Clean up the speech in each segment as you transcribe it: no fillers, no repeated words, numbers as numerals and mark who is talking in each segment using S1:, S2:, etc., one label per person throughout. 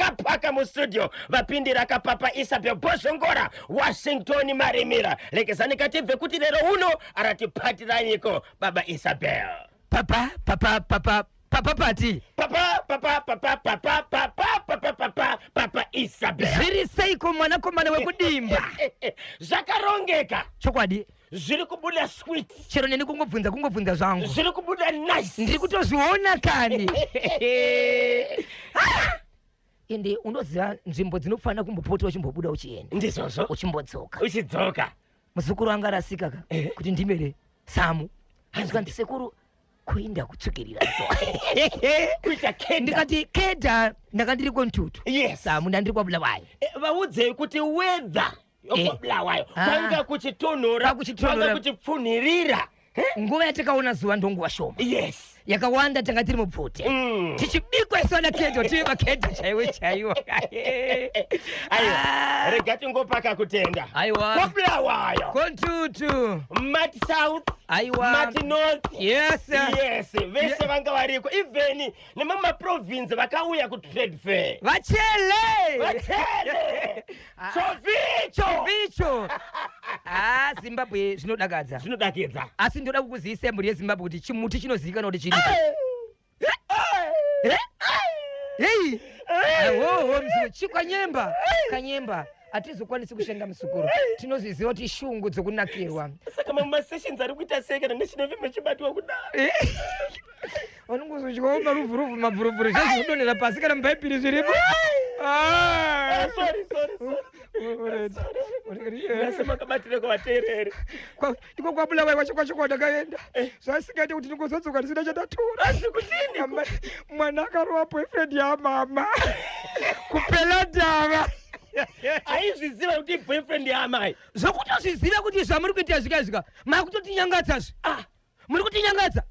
S1: Vapaka mustudio vapindira kapapa Isabel Bhozhongora, Washington Marimira. Lekezani katibve kuti lero uno aratipatiranyiko baba Isabel.
S2: Papa, papa, papa, papa pati.
S1: Papa, papa, papa, papa, papa, papa, papa, papa Isabel.
S2: Zviri seiko mwanakomana wekudimba?
S1: Zvakarongeka.
S2: Chokwadi.
S1: Zviri kubuda sweet.
S2: Chero neni kungobvunza kungobvunza zvangu.
S1: Zviri kubuda nice.
S2: Ndiri kutozviona kani. Ende unoziva nzvimbo dzinofanira kumbopota uchimbobuda uchienda.
S1: Ndizvozvo.
S2: Uchimbodzoka.
S1: Uchidzoka.
S2: Muzukuru anga arasika ka
S1: Eh.
S2: kuti ndimere Samu. Zvikanzi sekuru kuinda kutsvukirira so.
S1: Kuita keda.
S2: Ndikati keda ndanga ndiri kontutu.
S1: Yes.
S2: Samu ndandiri kwaBulawayo.
S1: Eh, vaudzei kuti weather yokwabulawayo
S2: Ah.
S1: kwanga kuchitonhora
S2: Kwakuchitonhora.
S1: kwanga kuchipfunhirira.
S2: Nguva yatakaona zuva ndonguva shoma.
S1: Yes.
S2: Yakawanda tanga tiri mubvute. Tichibikwa isu ana kedo tiri makedo chaiwo chaiwo.
S1: Aiwa,
S2: Ah.
S1: rega tingopaka kutenda.
S2: Aiwa.
S1: Kwabulawayo.
S2: Kontutu.
S1: Mati South.
S2: Aiwa.
S1: Mati North.
S2: Yes.
S1: Yes, vese vanga variko even nemamwe maprovince vakauya kutrade fair.
S2: Vachele.
S1: Vachele. Chovicho.
S2: Chovicho. Ah, Zimbabwe zvinodakadza.
S1: Zvinodakidza.
S2: Asi ndoda kukuzivisa mhuri yeZimbabwe kuti chimuti chinozivikanwa kuti chiripo. Hey! Hoho mzukuru, chikwanyemba, kanyemba. Hatizokwanisi kushanda muzukuru. Tinozviziva kuti shungu dzokunakirwa.
S1: Saka mamwe masessions ari kuita sei kana National FM ichibatwa kudaro?
S2: Vanongozodyawo maruvhuruvhu mabvurubvuru zvezvinodonhera pasi kana mubhaibheri zviripo.
S1: Ah, sorry, sorry, sorry. Nhasi makabatira kuvateereri.
S2: Ndiko kwaBulawayo kwacho kwacho kwandakaenda. Zvasingaite kuti ndingozodzoka ndisina chandatora.
S1: Asi kudini?
S2: Mwana akarova boyfriend yamama. Kupela ndava.
S1: Aizviziva kuti boyfriend yaamai.
S2: Zvokutozviziva kuti zvamuri kuita zvika zvika makutotinyangadza zve.
S1: Ah.
S2: Muri kutinyangadza.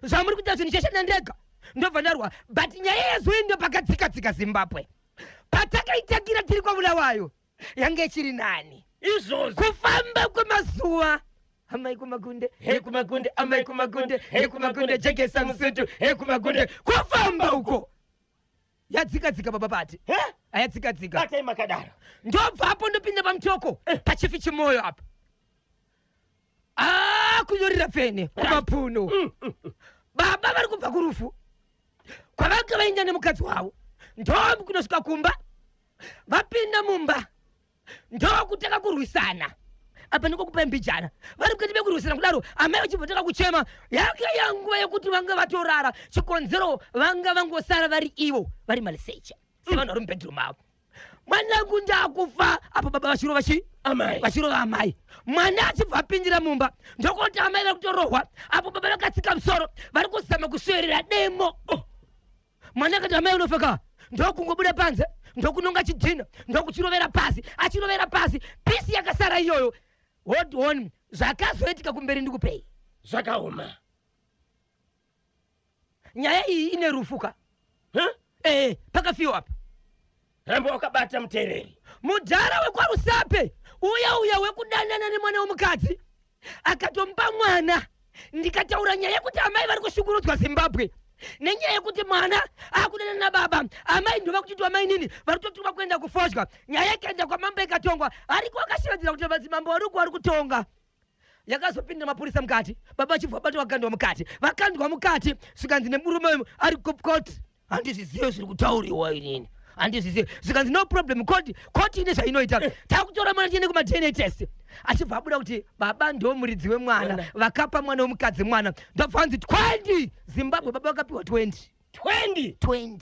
S2: Zvamuri kuita zvinhu cheshanda ndega. Ndobva ndarwa. But nyaya yezoenda pakadzika dzika Zimbabwe. Patakaitangira tiri kwaBulawayo yange ichiri nani.
S1: Izvozvo.
S2: Kufamba kwemazuva amai kumagunde, he kumagunde, amai kumagunde, he kumagunde, jekesa musutu, he kumagunde, kufamba uko yadzika dzika baba pati
S1: He?
S2: ayadzika dzika
S1: Batai makadaro.
S2: ndobvapo ndopinda pamutoko pachifi chimoyo apa. Ah, kunyorera pfene kumapuno. Baba vari kubva kurufu kwavanga vaenda nemukadzi wavo, ndokunosvika kumba, vapinda mumba ndokutanga kurwisana. Apa ndikokupa mbijana, vari mukati mekurwisana kudaro, amai vachimbotanga kuchema. Yanga yanguva yekuti vanga vatorara, chikonzero vanga vangosara vari ivo vari malisecha sevanhu vari mubedroom avo. Mwanangu ndakufa apo baba vachirova chi
S1: amai,
S2: vachirova amai, mwana achibva apindira mumba ndokuti amai vari kutorohwa apo baba vakatsika musoro vari kuzama kusverera demo. Oh. Mwana akati amai unofa ka, ndokungobuda panze ndokunonga chidhina ndokuchirovera pasi, achirovera pasi pisi yakasara iyoyo. Hold on, zvakazoitika kumberi ndikupei.
S1: Zvakaoma.
S2: Nyaya iyi ine rufu ka.
S1: Huh?
S2: Pakafiwa apa.
S1: Ramba wakabata muteereri.
S2: Mudhara wekwaRusape uya uya wekudanana nemwana wemukadzi akatomupa mwana. Ndikataura nyaya yekuti amai vari kushungurudzwa Zimbabwe nenyaya yekuti mwana akudanana nababa, amai ndova kuchiti amainini vari kutotumwa kuenda kufodya. Nyaya ikaenda kwamambo ikatongwa, ariko akashevedzera kuti madzimambo ariko vari kutonga. Yakazopinda mapurisa mukati, baba vachibva vabatwa vakandwa mukati, vakandwa mukati zvikanzi nemurume uyu ari kukoti, handizvizive zviri kutauriwa inini, handizvizive. Zvikanzi no problem, koti koti ine zvainoita, takutora mwana tiende kuma DNA test. Achibva abuda kuti baba ndo muridzi wemwana, vakapa mwana wemukadzi mwana. Ndobva hanzi 20 Zimbabwe, baba vakapiwa 20.
S1: 20.
S2: 20.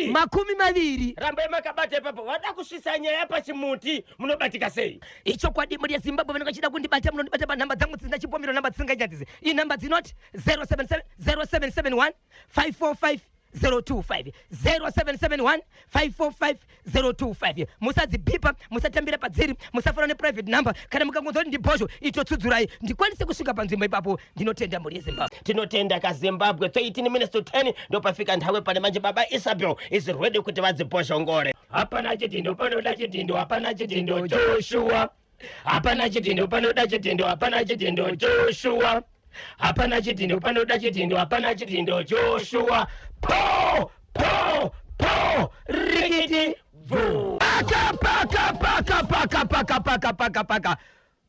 S1: 20.
S2: 20.
S1: Rambai makabata ipapo, vada kusvisa nyaya pachimuti, munobatika sei?
S2: Ichokwadi mhuri yeZimbabwe, vanenge vachida kundibata munondibata panhamba dzangu dzisina chipomero, nhamba dzisinganyadzisi. Iyi nhamba dzinoti 077 0771 545 025, 0771 545 025. Musadzibhipa, musatambira padziri, musafana neprivate number. Kana mukangonzwa kuti ndibhozho, itotsudzirai ndikwanise kusvika panzvimbo ipapo. Ndinotenda mhuri yeZimbabwe.
S1: Tinotenda kaZimbabwe. 13 minutes to 10 ndopafika nthawe pane manje. Baba Isabel is ready kuti vadzibhozhongore. Hapana chidhindo panoda chidhindo, hapana chidhindo Joshua, hapana chidhindo panoda chidhindo, hapana chidhindo Joshua, hapana chidhindo panoda chidhindo, hapana chidhindo Joshua. Po po po rikiti.
S2: paka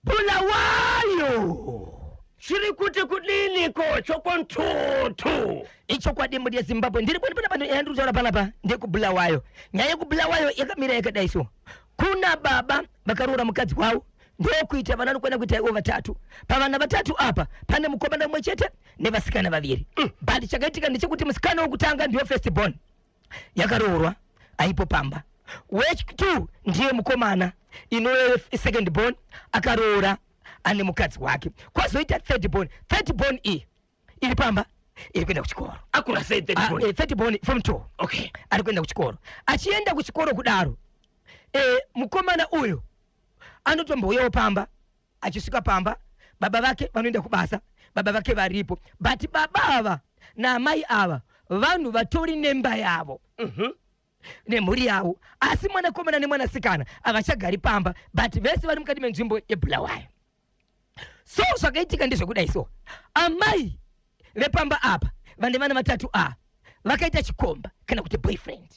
S2: Bulawayo.
S1: Chiri kuti kudiniko chokontutu?
S2: Ichokwadi mhuri yeZimbabwe, ndiri pano panapa yandiri kutaura panapa ndekuBulawayo. Nyaya yekuBulawayo yakamira yakadai so. Kuna baba vakaroora mukadzi wavo ndokuita vana vanokwana kuita ivo vatatu. Pavana vatatu apa pane mukomana mumwe chete nevasikana vaviri. But chakaitika ndechekuti musikana wekutanga ndiyo first born yakaroorwa aipo pamba. Wechi2 ndiye mukomana inove second born akaroora ane mukadzi wake. Kwazoita third born. Third born iyi iri pamba iri kuenda kuchikoro.
S1: Akura sei third born?
S2: Third born form 2. Ari kuenda kuchikoro. Achienda kuchikoro kudaro, mukomana uyu anotombouyawo pamba. Achisvika pamba, baba vake vanoenda kubasa, baba vake varipo, but baba ava naamai ava vanhu vatori nemba yavo nemhuri yavo, asi mwanakomana nemwanasikana havachagari pamba, but vese vari mukati menzvimbo yeBulawayo. So zvakaitika ndezvekudai so, amai vepamba apa vane vana vatatu a vakaita chikomba kana kuti boyfriend.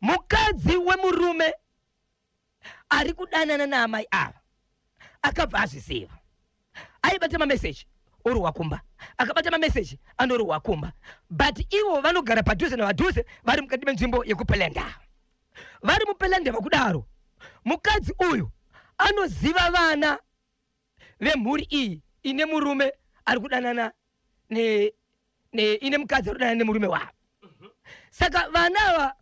S2: Mukadzi wemurume ari kudanana naamai ava akabva azviziva. Aibata mameseji orohwa kumba, akabata mameseji anorohwa kumba, but ivo vanogara padhuze napadhuze, vari mukati menzvimbo yekuPelenda. Vari muPelenda vakudaro, mukadzi uyu anoziva vana vemhuri iyi ine murume ari kudanana ne, ne ine mukadzi ari kudanana nemurume wavo. Saka vana ava,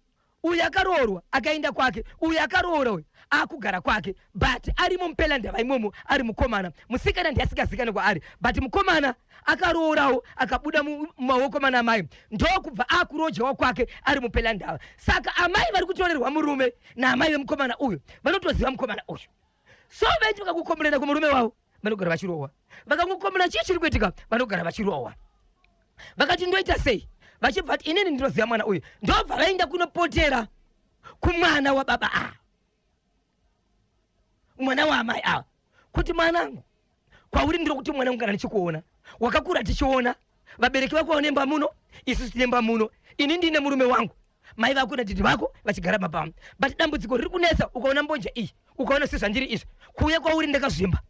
S2: uyu akaroorwa akaenda kwake, uyu akaroora uyu akugara kwake, but arimo muPelandava imomo ari mukomana. Musikana ndiye asingazikane kwaari, but mukomana akaroorawo akabuda mumaoko mana amai, ndokubva akurojawo kwake ari muPelandava. Saka amai vari kutorerwa murume naamai vemukomana uyu vanotoziva mukomana uyu. So vaiti vakakukomborera kumurume wavo vanogara vachirohwa, vakangokomborera chii chiri kuitika vanogara vachirohwa. Vakati ndoita sei? Vachibva vati inini ndinoziva mwana uyu, ndobva vaenda kunopotera kumwana wababa ava, mwana waamai ava, kuti mwanangu, kwauri ndiri kuti mwanangu, kana ndichikuona wakakura tichiona vabereki vako vanemba muno, isusu tinemba muno, ini ndine murume wangu, mai vako nadhidhi vako vachigara mapamo, but dambudziko riri kunetsa, ukaona mbonja iyi, ukaona sezvandiri izvi, kuuya kwauri ndakazvimba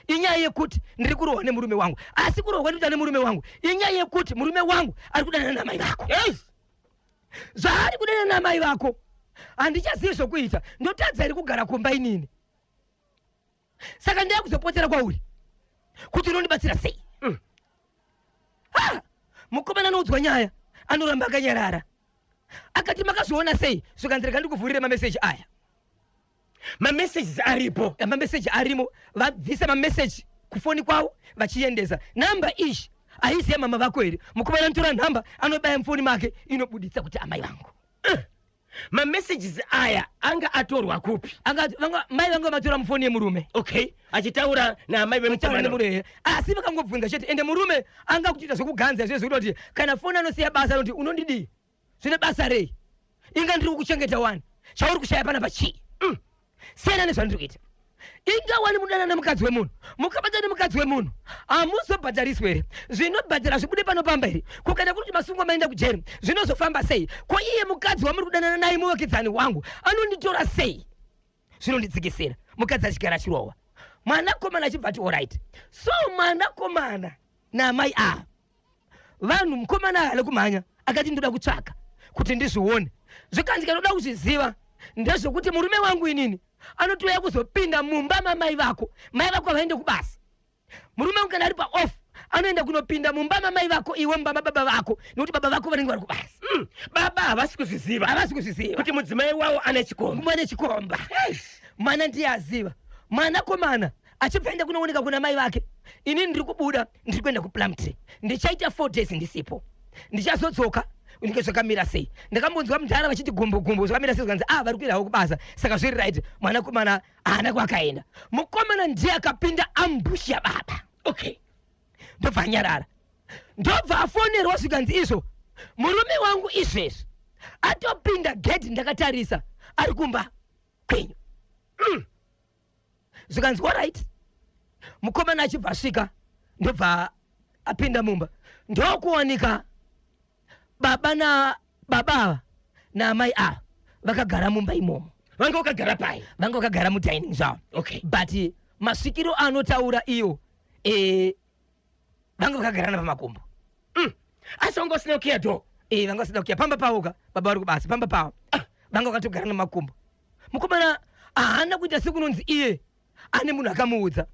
S2: inyaya yekuti ndiri kurohwa nemurume wangu, asi kurohwa ndikuita nemurume wangu inyaya yekuti murume wangu ari kudanana namai vako. Zvaari kudanana namai vako handichazivi zvokuita, ndotadza iri kugara kumba inini, saka ndaya kuzopotera kwauri kuti unondibatsira sei. Ha! Mukomana anoudzwa nyaya anoramba akanyarara. Akati makazviona sei? Zvikanzi rega ndikuvhurire mameseji aya.
S1: Mamessages aripo.
S2: Mameseji arimo, vabvisa mameseji kufoni kwavo vachiendesa namba iyi haisi yamama vako here? Mukomana anotora nhamba, anobaya mufoni make, inobuditsa kuti amai vangu.
S1: Mamessages aya anga atorwa kupi?
S2: Mai vanga vatora mufoni yemurume.
S1: Okay, achitaura naamai
S2: Taura
S1: vemukomana.
S2: Nemurume, asi vakangobvunza chete, ende murume anga kutoita zvekuganza izvo zvekuti kuti kana foni anosiya basa, anoti unondidii, zvine basa rei, inga ndiri kukuchengeta wani, chauri kushaya panapa chii? Siyana nezvandiri kuita. Inga wani mudanana nemukadzi wemunhu, mukabata nemukadzi wemunhu hamuzobhadhariswi here? Zvinobhadhara zvibude pano pamba here? Kukana kuri kuti masungwa maenda kujeri zvinozofamba sei? Ko iye mukadzi wamuri kudanana naye muvakidzani wangu anonditora sei? Zvinondidzikisira. Mukadzi achigara achirohwa, mwanakomana achibva ati alright. So mwanakomana naamai ava vanhu, mukomana haana kumhanya, akati ndoda kutsvaka kuti ndizvione. Zvikanzi kana uda kuzviziva ndezvekuti murume wangu inini anotouya kuzopinda mumba mamai vako, mai vako havaende kubasa, murume wangu kana ari paoff anoenda kunopinda mumba mamai vako, iwe mumba mababa vako, nekuti baba vako vanenge vari kubasa.
S1: Baba havasi kuzviziva
S2: Havasi kuzviziva
S1: kuti mudzimai wavo ane chikomba.
S2: Mwana chikomba, mwana ndiye aziva. Mwanakomana achibva enda kunooneka kuna mai vake. Inini ndiri kubuda, ndiri kuenda kuPlumtree, ndichaita 4 days ndisipo, ndichazodzoka ndinge zvakamira sei? Ndakambonzwa mudhara vachiti gumbo gumbo, zvakamira sei? Zvikanzi ah, vari kuenda kubasa, saka zviri right. Mwanakomana haana kwakaenda. Mukomana ndiye akapinda ambush yababa. Ndobva anyarara, ndobva afonerwa, zvikanzi izvo murume wangu izvezvi atopinda gedhi, ndakatarisa ari kumba kwenyu. Zvikanzi alright. Mukomana achibva asvika, ndobva apinda mumba, ndokuwanika baba na baba ava naamai ava vakagara mumba imomo.
S1: Vanga vakagara pai?
S2: Vanga vakagara mudining zvavo.
S1: Okay.
S2: But masvikiro anotaura iyo, vanga vakagarana pamakumbo.
S1: Asi vanga vasina kukiya door?
S2: Vanga vasina kukiya pamba pavo ka, baba vari kubasa pamba pavo. Vanga vakatogara namakumbo. Mukomana haana kuita sekunonzi iye ane munhu akamuudza,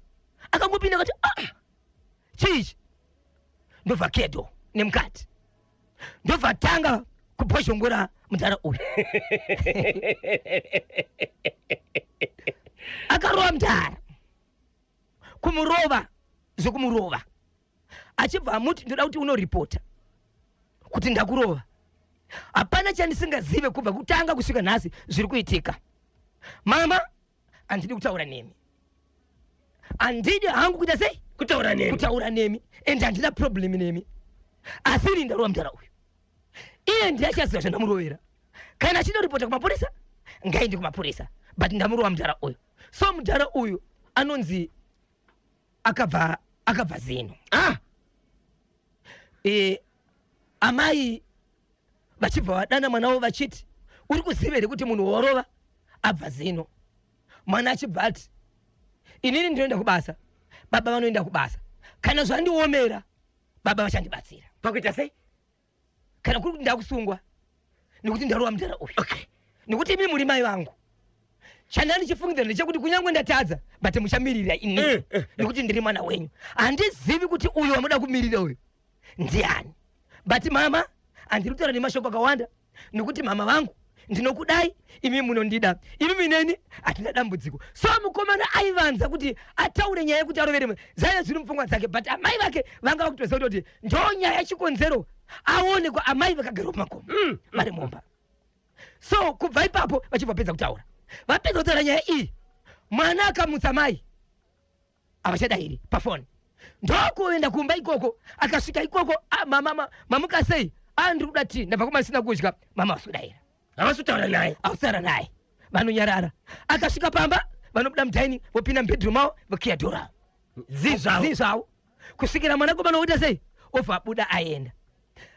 S2: akangopinda akati, "Ah, chii ichi?" Ndobva kedo nemukati, ndobva tanga kubhozhongora mudhara uyu. Akarova mudhara, kumurova zvekumurova, achibva amuti, "Ndoda kuti unoripota kuti ndakurova. Hapana chandisingazive kubva kutanga kusvika nhasi zviri kuitika. Mama, handidi kutaura nemi, handidi hangu kuita sei?"
S1: Kutaura nemi.
S2: Kutaura nemi, and handina problem nemi, asi ini ndarova mudhara uyu. Iye ndiye achaziva zvandamurovera. Kana achindoripota kumapurisa, ngaende kumapurisa, but ndamurova mudhara uyu." So mudhara uyu anonzi akabva zino. Amai vachibva vadana mwana wavo vachiti, "Uri kuziva here kuti munhu worova abva zino?" Mwana achibva ati, "Inini ndinoenda kubasa, baba vanoenda kubasa. Kana zvandiomera, baba vachandibatsira."
S1: Pakuita sei?
S2: Kana kuri kuti ndakusungwa nekuti ndarova mudhara uyu, nekuti imi muri mai vangu, chandanga ndichifungidzira ndechekuti kunyange ndatadza, but muchamirira ini nekuti ndiri mwana wenyu. Handizivi kuti uyu wamuda kumirira uyu ndiani, but mama, handiri kutaura nemashoko akawanda nekuti mama vangu, ndinokudai, imi munondida, imi mineni hatina dambudziko. So mukomana aivanza kuti ataure nyaya yekuti arovere, zaiva zviri mupfungwa dzake, but amai vake vanga vakutoziva kutoti ndo nyaya yachikonzero aonekwa amai vakagarwa pamakomo vari mumba. So kubva ipapo vachibva vapedza kutaura, vapedza kutaura nyaya iyi, mwana akamutsa mai, havachadairi pafoni. Ndokuenda kumba ikoko. Akasvika ikoko, "Ah, mama, mamuka sei? Ah, ndiri kuda tii, ndabva kumasina kudya." Mama havasi kudaira.
S1: Havasi kutaura naye.
S2: Hausara naye, vanonyarara. Akasvika pamba, vanobuda mudining, vopinda mubedroom mavo, vokiya door ravo.
S1: Zii zvavo.
S2: Zii zvavo kusvikira mwanakomana woita sei, obva abuda aenda.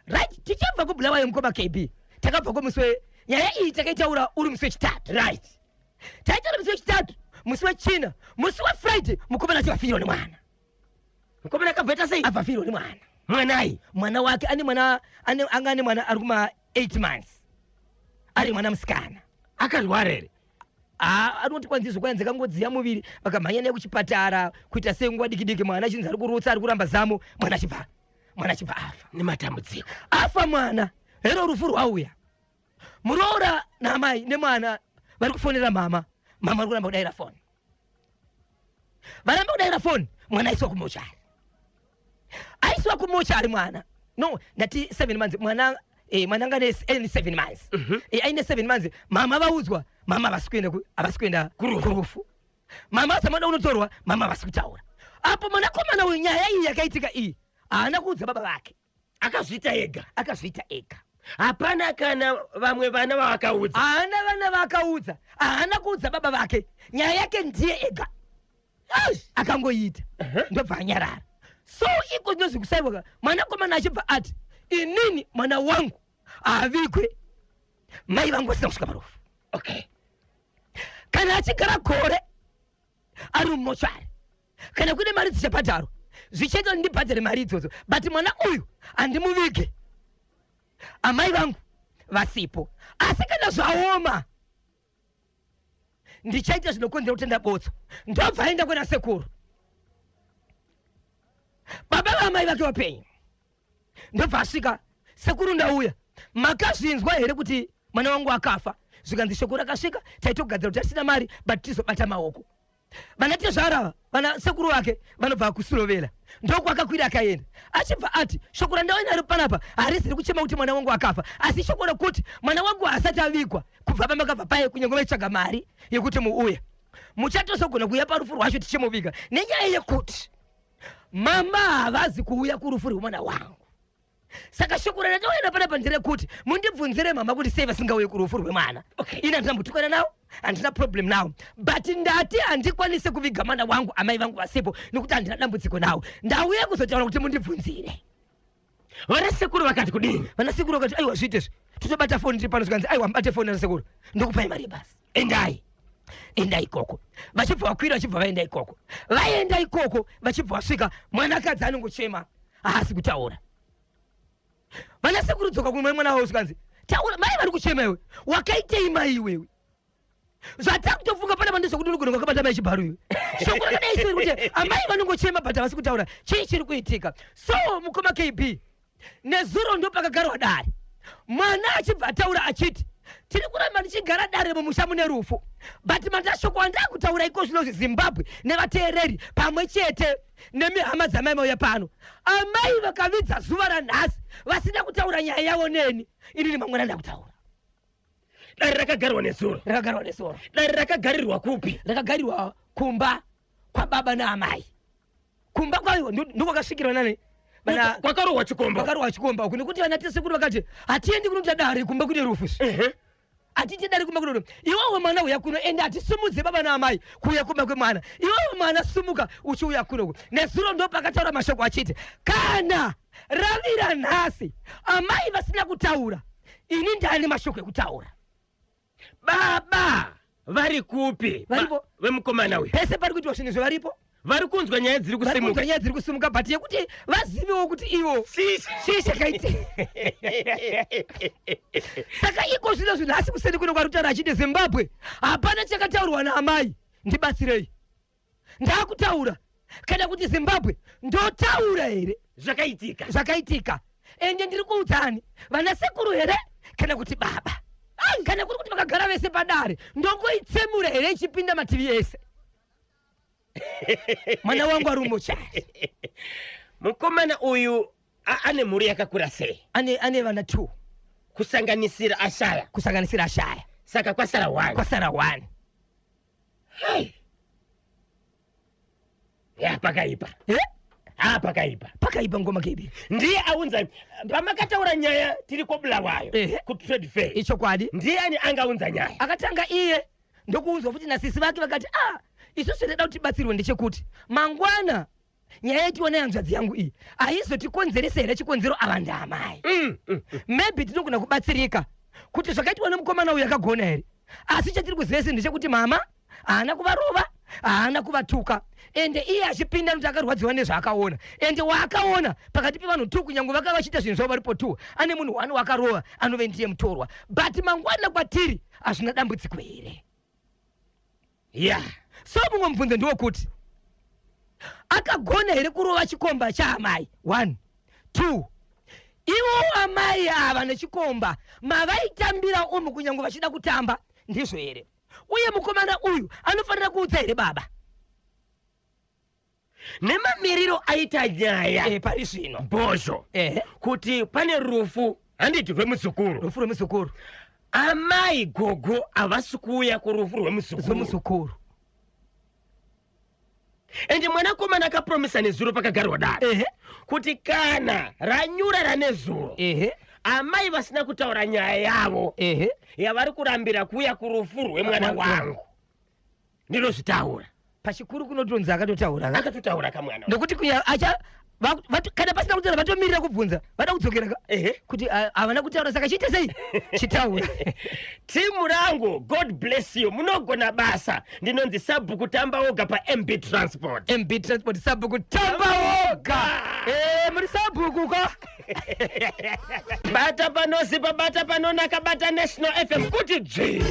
S2: Right, tichabva kuBulawayo, mukoma KB, takabva kumusi we nyaya iyi takaitaura uri musi wechitatu. Taitaura musi wechitatu, musi wechina, musi weFriday, mukomana acho afirwa nemwana.
S1: Mukomana akabva aita sei?
S2: Abva afirwa nemwana.
S1: Mwanai?
S2: Mwana wake ane mwana, anga ane mwana ari kuma 8 months, ari mwana musikana.
S1: Akarwara here?
S2: Ah, anoti kwanzizvo kwanzi kangodziya muviri, vakamhanya naye kuchipatara, kuita senguva diki diki, mwana achinzi ari kurutsa, ari kuramba zamo, mwana achibva afa.
S1: Nematambudziko.
S2: Afa mwana hero, rufu rwauya. Muroora namai nemwana vari kufonera mama, mama vari kuramba kudaira foni. Varamba kudaira foni, mwana aiswa kumochari, aiswa kumochari mwana. No, ndati 7 months mwana, mwana anga ane 7 months. Aine 7 months. Mama vaudzwa, mama havasi kuenda havasi kuenda kurufu. Mama vasamada kunotorwa, mama havasi kutaura. Apo mwanakomana uyu, nyaya iyi yakaitika iyi, haana kuudza baba vake.
S1: Akazviita ega.
S2: Akazviita ega.
S1: Hapana kana vamwe vana vavakaudza?
S2: Haana vana vaakaudza, haana kuudza baba vake. Nyaya yake ndiye ega akangoita, ndobva anyarara. So iko zvinozvi kusaiwa, mwanakomana achibva ati, "Inini mwana wangu haavigwe mai vangu vasina kusvika parufu." Kana achigara gore ari mumochari, kana kune mari dzichabhadharwa, zvichaita kuti ndibhadhare mari idzodzo, but mwana uyu handimuvige amai vangu vasipo. Asi kana zvaoma, ndichaita zvinokonzera kutenda botso. Ndobva aenda kuna sekuru, baba vamai vake vapenyu. Ndobva asvika, "Sekuru, ndauya. Makazvinzwa here kuti mwana wangu akafa?" Zvikanzi, "Shoko rakasvika, taitogadzira kuti tisina mari, but tizobata maoko." Vana tezvara, vana sekuru vake vanobva kuSilovela, ndokwakakwira akaenda. Achibva ati, "Shoko randauya naro panapa harisi rekuchema kuti mwana wangu akafa, asi shoko rekuti mwana wangu haasati avigwa kubva pamakabva paye. Kunyange vaitsvaga mari yekuti muuye, muchatozogona kuuya parufu rwacho tichimuviga, nenyaya yekuti mama havazi kuuya kurufu rwemwana wangu. Saka shoko randauya panapa nderekuti mundibvunzire mama kuti sei vasingauye kurufu rwemwana." Ini handinambotukana nawo, handina problem nawo, but ndati handikwanisi kuviga mwana wangu amai vangu vasipo, nekuti handina dambudziko nawo. Ndauya kuzotaura kuti mundibvunzire.
S1: Vana sekuru vakati kudini?
S2: Vana sekuru vakati, "Aiwa, zviite zvi, totobata foni tiri pano." Zvikanzi, "Aiwa, mubate foni nasekuru, ndokupai mari yebhasi."
S1: Endai.
S2: Enda ikoko. Vachibva vakwira, vachibva vaenda ikoko. Vaenda ikoko, vachibva vasvika, mwanakadzi anongochema, haasi kutaura. Vanasekuru dzoka kumwe mwana wavo, zvikanzi, "Taura, mai vari kuchema, iwe wakaitei mai iwewe?" Zvatakutofunga pana pandezvekuti unogona wakabata mai chibharu iwe. Shoko rakadai seri kuti amai vanongochema but havasi kutaura, chii chiri kuitika? So mukoma KB, nezuro ndo pakagarwa dare, mwana achibva ataura achiti, "Tiri kuramba ndichigara dare mumusha mune rufu, but mandashoko andakutaura iko zvinozvi, Zimbabwe nevateereri pamwe chete nemihama dzamai mauya pano, amai vakavidza zuva ranhasi vasina kutaura nyaya yavo neni, inini mangwana ndakutaura."
S1: Dare rakagarwa nezuro.
S2: Rakagarwa nezuro.
S1: Dare rakagarirwa kupi?
S2: Rakagarirwa kumba kwababa naamai, kumba kwayo ndokwakasvikirwa nani vana.
S1: Kwakarohwa chikomba.
S2: Kwakarohwa chikomba uku, nekuti vana tesekuru vakati, "Hatiendi kunoita dare kumba kune rufu, hatiite dare kumba kune rufu. Iwewe mwana uya kuno, ende hatisumudze baba naamai kuuya kumba kwemwana. Iwewe mwana sumuka uchiuya kunoku." Nezuro ndo pakataura mashoko achiti, "Kana ravira nhasi amai vasina kutaura, ini ndane mashoko ekutaura."
S1: Baba vari kupi?
S2: Varipo.
S1: Vemukomana uyu?
S2: Pese pari kuitwa zvinhu izvo varipo.
S1: Vari kunzwa nyaya dziri
S2: Vari kunzwa
S1: kusimuka.
S2: nyaya dziri kusimuka, but yekuti vazivewo kuti ivo chii chakaite. Saka iko zvino zvinhu nhasi kuseni kuno kwari kutaura achiti, "Zimbabwe, hapana chakataurwa naamai, ndibatsirei, ndakutaura, kana kuti Zimbabwe, ndotaura here
S1: zvakaitika
S2: zvakaitika? Ende ndiri kuudzani, vana sekuru here kana kuti baba? Ai, kana kuri kuti vakagara vese padare, ndongoitsemura here ichipinda mativi ese? Mwana wangu ari muchari."
S1: Mukomana uyu ane mhuri yakakura sei?
S2: Ane vana two.
S1: Kusanganisira ashaya?
S2: Kusanganisira ashaya.
S1: Saka kwasara one.
S2: Kwasara one.
S1: Hai. Ya, pakaipa.
S2: Eh?
S1: Ha, pakaipa.
S2: Pakaipa, ngoma KB.
S1: Ndiye aunza pamakataura nyaya tiri koBulawayo kutrade fair?
S2: Ichokwadi.
S1: Ndiani angaunza nyaya?
S2: Akatanga iye, ndokuunzwa futi nasisi vake, vakati, "A, isusu tinoda kuti tibatsirwe ndechekuti mangwana nyaya yetiona hanzvadzi yangu iyi haizotikonzeresa here chikonzero ava ndaamai? Maybe tinogona kubatsirika kuti zvakaitwa nemukomana uyu akagona here. Asi chatiri kuziva isi ndechekuti mama haana kuvarova, haana kuvatuka, ende iye achipinda nokuti akarwadziwa nezvaakaona, ende waakaona pakati pevanhu tu, kunyange vakava vachiita zvinhu zvavo varipo tu, ane munhu wani wakarova anove ndiye mutorwa. But mangwana kwatiri hazvina dambudziko here?" So mumwe mubvunzo ndewokuti akagona here kurova chikomba chaamai? One, two, ivo amai ava nechikomba mavaitambira umu, kunyange vachida kutamba, ndizvo here? Uye mukomana uyu anofanira kuudza here baba?
S1: Nemamiriro aita nyaya
S2: Pari zvino,
S1: bhozho, kuti pane rufu, handiti, rwemuzukuru?
S2: Rufu rwemuzukuru.
S1: Amai gogo havasi kuuya kurufu rwemuzukuru.
S2: Rwemuzukuru.
S1: Ende mwanakomana akapromisa nezuro pakagarwa dare kuti kana ranyura ranezuro, amai vasina kutaura nyaya yavo yavari kurambira kuuya kurufu rwemwana wangu, ndinozvitaura.
S2: Pachikuru kunotonzi akatotaura ka.
S1: Akatotaura kamwana.
S2: Ndokuti kuya acha kana pasina kutaura, vatomirira kubvunza, vada kudzokera ka kuti havana kutaura, saka chiite sei? Chitaura.
S1: Timu rangu, God bless you, munogona basa. Ndinonzi Sabhuku Tamba Woga paMB Transport.
S2: MB Transport, Sabhuku Tamba Woga. Muri sabhuku ka.
S1: Bata panozipa, bata panonaka, bata National FM kuti dzvi.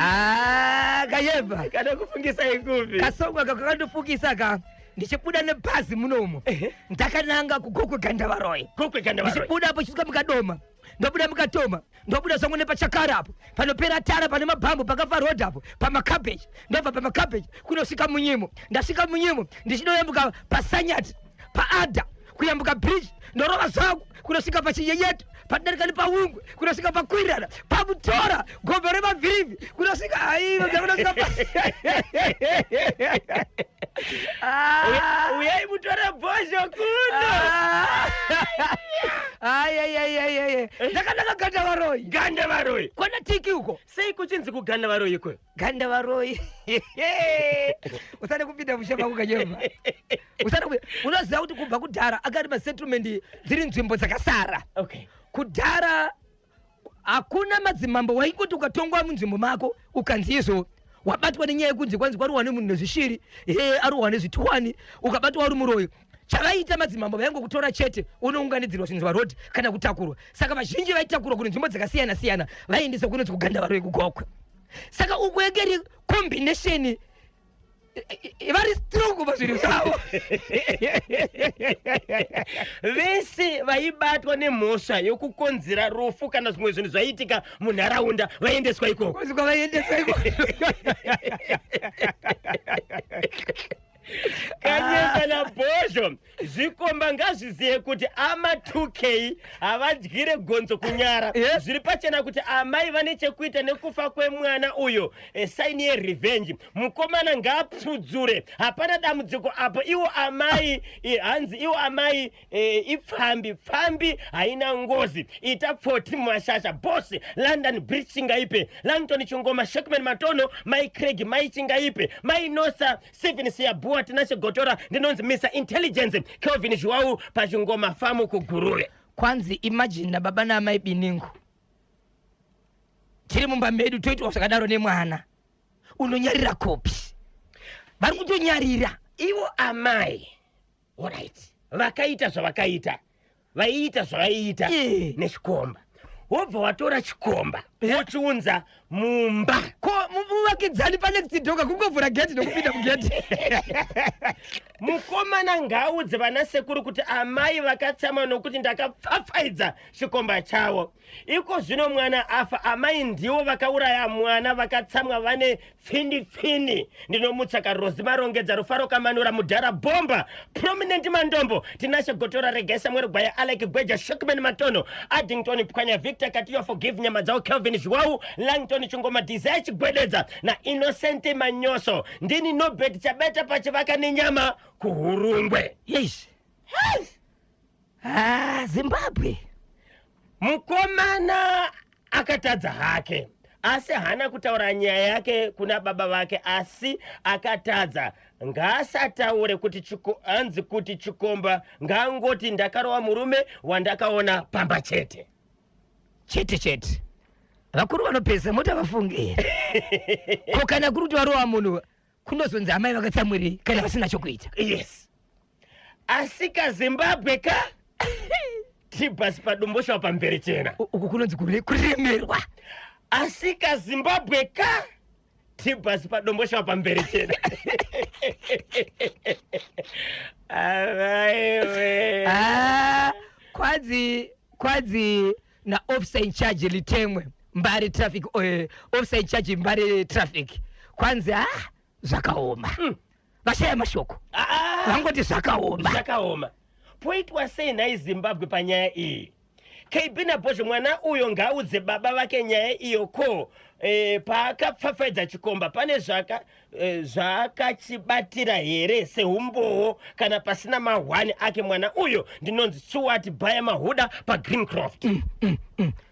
S2: Ah, kayeba.
S1: Kana kufungisa ikupi?
S2: Kasongwa kakandofukisa ka ndichibuda nebhazi munomu, ndakananga kuGokwe Gandavaroi.
S1: Gokwe Gandavaroi.
S2: Ndichibuda apo chisvika mukadoma, ndobuda mukatoma, ndobuda zvangu nepachakara apo panopera tara, pane mabhambu, pakafa road apo pamakabeji. Ndobva pamakabeji kunosvika munyimo. Ndasvika munyimo, ndichinoyambuka pasanyati paadha, kuyambuka bridge, ndorova zvangu kunosvika pachinyenyeto, padarika nepaungwe, kunosvika pakwirana, pamutora, gombe remabhirivhi, kunosvika aiva kunosvika pa. Ah!
S1: Uyai mutore bhozho kuno.
S2: Ayayayayaya, ndakanaka Ganda Varoi.
S1: Ganda Varoi.
S2: Kwana tiki uko.
S1: Sei kuchinzi kuGanda Varoi ikweyo?
S2: Ganda Varoi, usade kupinda musha mako kanyema, usade kupinda. Unoziva kuti kubva kudhara akari masettlement, dziri nzvimbo dzakasara. Kudhara. Hakuna madzimambo waingoti ukatongwa munzvimbo mako ukanzi izvo wabatwa nenyaya yekunzi kwanzi kwarohwa nemunhu nezvishiri, he arohwa nezvituwani, ukabatwa uri muroyi. Chavaiita madzimambo vaingokutora chete unounganidzirwa zvinhu zvarodhi kana kutakurwa. Saka vazhinji vaitakurwa kune nzvimbo dzakasiyana siyana vaiendeswa kunonzi kuganda varoyi kuGokwe. Saka uku yenge iri combination vari strong pazvinhu zvavo.
S1: Vese vaibatwa nemhosva yokukonzera rufu kana zvimwe zvinhu zvaiitika munharaunda vaiendeswa ikoko.
S2: Kwanzi kwavaiendeswa ikoko.
S1: Kanyemba naBhozho, zvikomba ngazvizive kuti ama 2K havadyire gonzo kunyara. Zviri pachena kuti amai vane chekuita nekufa kwemwana uyo, sign yerevenge. Mukomana ngaapfudzure, hapana dambudziko apo. Iwo amai hanzi iwo amai ipfambi, pfambi haina ngozi. Ita pfoti mumashasha. Boss London Bridge Chingaipe, Langton Chingoma, Shekman Matono, Mai Craig, Mai Chingaipe, Mai Nosa, Stephen Siyabua, Tinashe Gotora. Ndinonzi Mr Intelligence Kelvin Zhuwau paChingoma famu kuGuruve.
S2: Kwanzi imagine nababa naamai Biningu tiri mumba medu toitwa zvakadaro nemwana, unonyarira kopi? Vari kutonyarira.
S1: Ivo amai, alright, vakaita zvavakaita, vaiita zvavaiita nechikomba, wobva watora chikomba wochiunza mumba.
S2: Ko muvakidzani panext door kungovhura gate nokupinda mugate.
S1: Mukomana ngaaudze vana sekuru kuti amai vakatsamwa nokuti ndakapfapfaidza chikomba chavo. Iko zvino mwana afa, amai ndivo vakauraya mwana, vakatsamwa vane pfindi pfini. Ndinomutsa Karozi Marongedza, Rufaro Kamanura, Mudhara Bomba, Prominent Mandombo, Tinashe Gotora, Regai Samuel Gwaya, Alec Gweja, Shekman Matono, Addington Pwanya, Victor Katiyo, Forgive Nyama dzao, Kelvin Zhuwau, Langton Chingoma, Desire Chigwededza naInnocent Manyoso. Ndini Nobert Chabeta pachivaka nenyama kuHurungwe.
S2: Yes. Ah, Zimbabwe.
S1: Mukomana akatadza hake, asi haana kutaura nyaya yake kuna baba vake. Asi akatadza ngaasataure kuti hanzi kuti chikomba, ngaangoti ndakarova murume wandakaona pamba chete.
S2: Chete chete. Vakuru vanopesa mota vafunge here? Ko kana kuri kuti varova munhu, kunozonzi amai vakatsamwirei kana vasina chokuita?
S1: Yes, asi kaZimbabwe ka tibhasi paDomboshawa pamberi chena.
S2: Uku kunonzi kuremerwa.
S1: Asi kaZimbabwe ka tibhasi paDomboshawa pamberi chena, avaiwe.
S2: Ah, kwanzi na officer in charge Litemwe, Mbare traffic, officer in charge Mbare traffic, kwanzi ah, zvakaoma. Vashaya mashoko.
S1: Ah,
S2: vangoti zvakaoma.
S1: Zvakaoma. Poitwa sei nhai Zimbabwe panyaya iyi? KB naBhozho, mwana uyo ngaaudze baba vake nyaya iyo. Ko paakapfapfaidza chikomba pane zvaakachibatira here seumbowo? Kana pasina mahwani ake mwana uyo. Ndinonzi Stuart Baya Mahuda paGreencroft.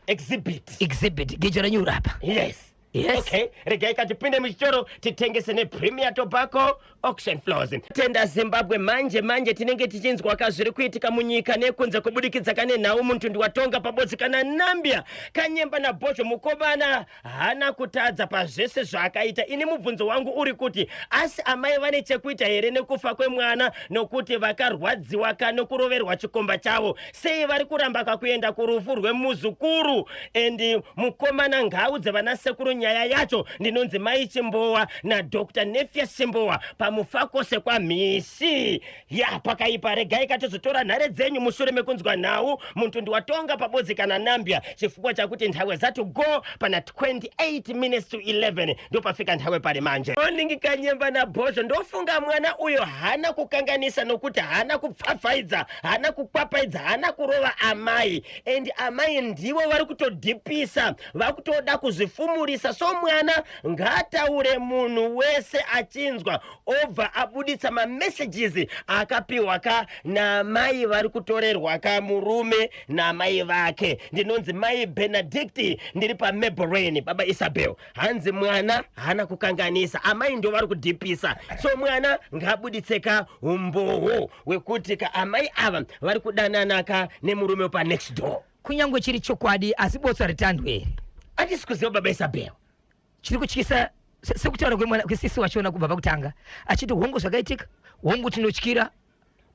S1: Exhibit.
S2: Exhibit gejo renyurapa.
S1: Yes.
S2: Yes.
S1: Okay, regai katipinde muchitoro titengese nePremier Tobacco auction floors. Tenda Zimbabwe, manje manje tinenge tichinzwa ka zviri kuitika munyika nekunze kubudikidza kane nhau mutundi watonga pabodzi kana Nambia. Kanyemba naBhozho, mukomana haana kutadza pazvese zvaakaita. Ini mubvunzo wangu uri kuti asi amai vane chekuita here nekufa kwemwana, nokuti vakarwadziwa ka nokuroverwa chikomba chavo? Sei vari kuramba kakuenda kurufu rwemuzukuru? And mukomana ngaaudze vana sekuru nyaya yacho. Ndinonzi Mai Chimbowa naDr Nefias Chimbowa paMufakose kwaMhisi. Ya, pakaipa. Regai katizotora nhare dzenyu mushure mekunzwa nhau mutundi watonga pabodzi kana Nambia, chifukwa chakuti nthawe zati go pana 28 minutes to 11 ndopafika nthawe pari manje. Morning Kanyemba naBhozho, ndofunga mwana uyo haana kukanganisa nokuti haana kupfapfaidza, haana kukwapaidza, haana kurova amai, and amai ndivo vari kutodhipisa, vakutoda kuzvifumurisa. So mwana ngaataure munhu wese achinzwa, obva abuditsa mamessages akapiwa ka namai vari kutorerwa ka murume namai vake. Ndinonzi Mai Benedict, ndiri paMabelreign. Baba Isabel, hanzi mwana haana kukanganisa, amai ndo vari kudhipisa. So mwana ngaabuditse ka umbowo wekuti ka amai ava vari kudanana ka nemurume wepanext door.
S2: Kunyange chiri chokwadi, asi botso haritandwe here?
S1: Handisi kuziva, baba Isabel.
S2: Chiri kutyisa sekutaura kwemwana kwesisi wachona kubva pakutanga achiti, hongu, zvakaitika, hongu, tinotyira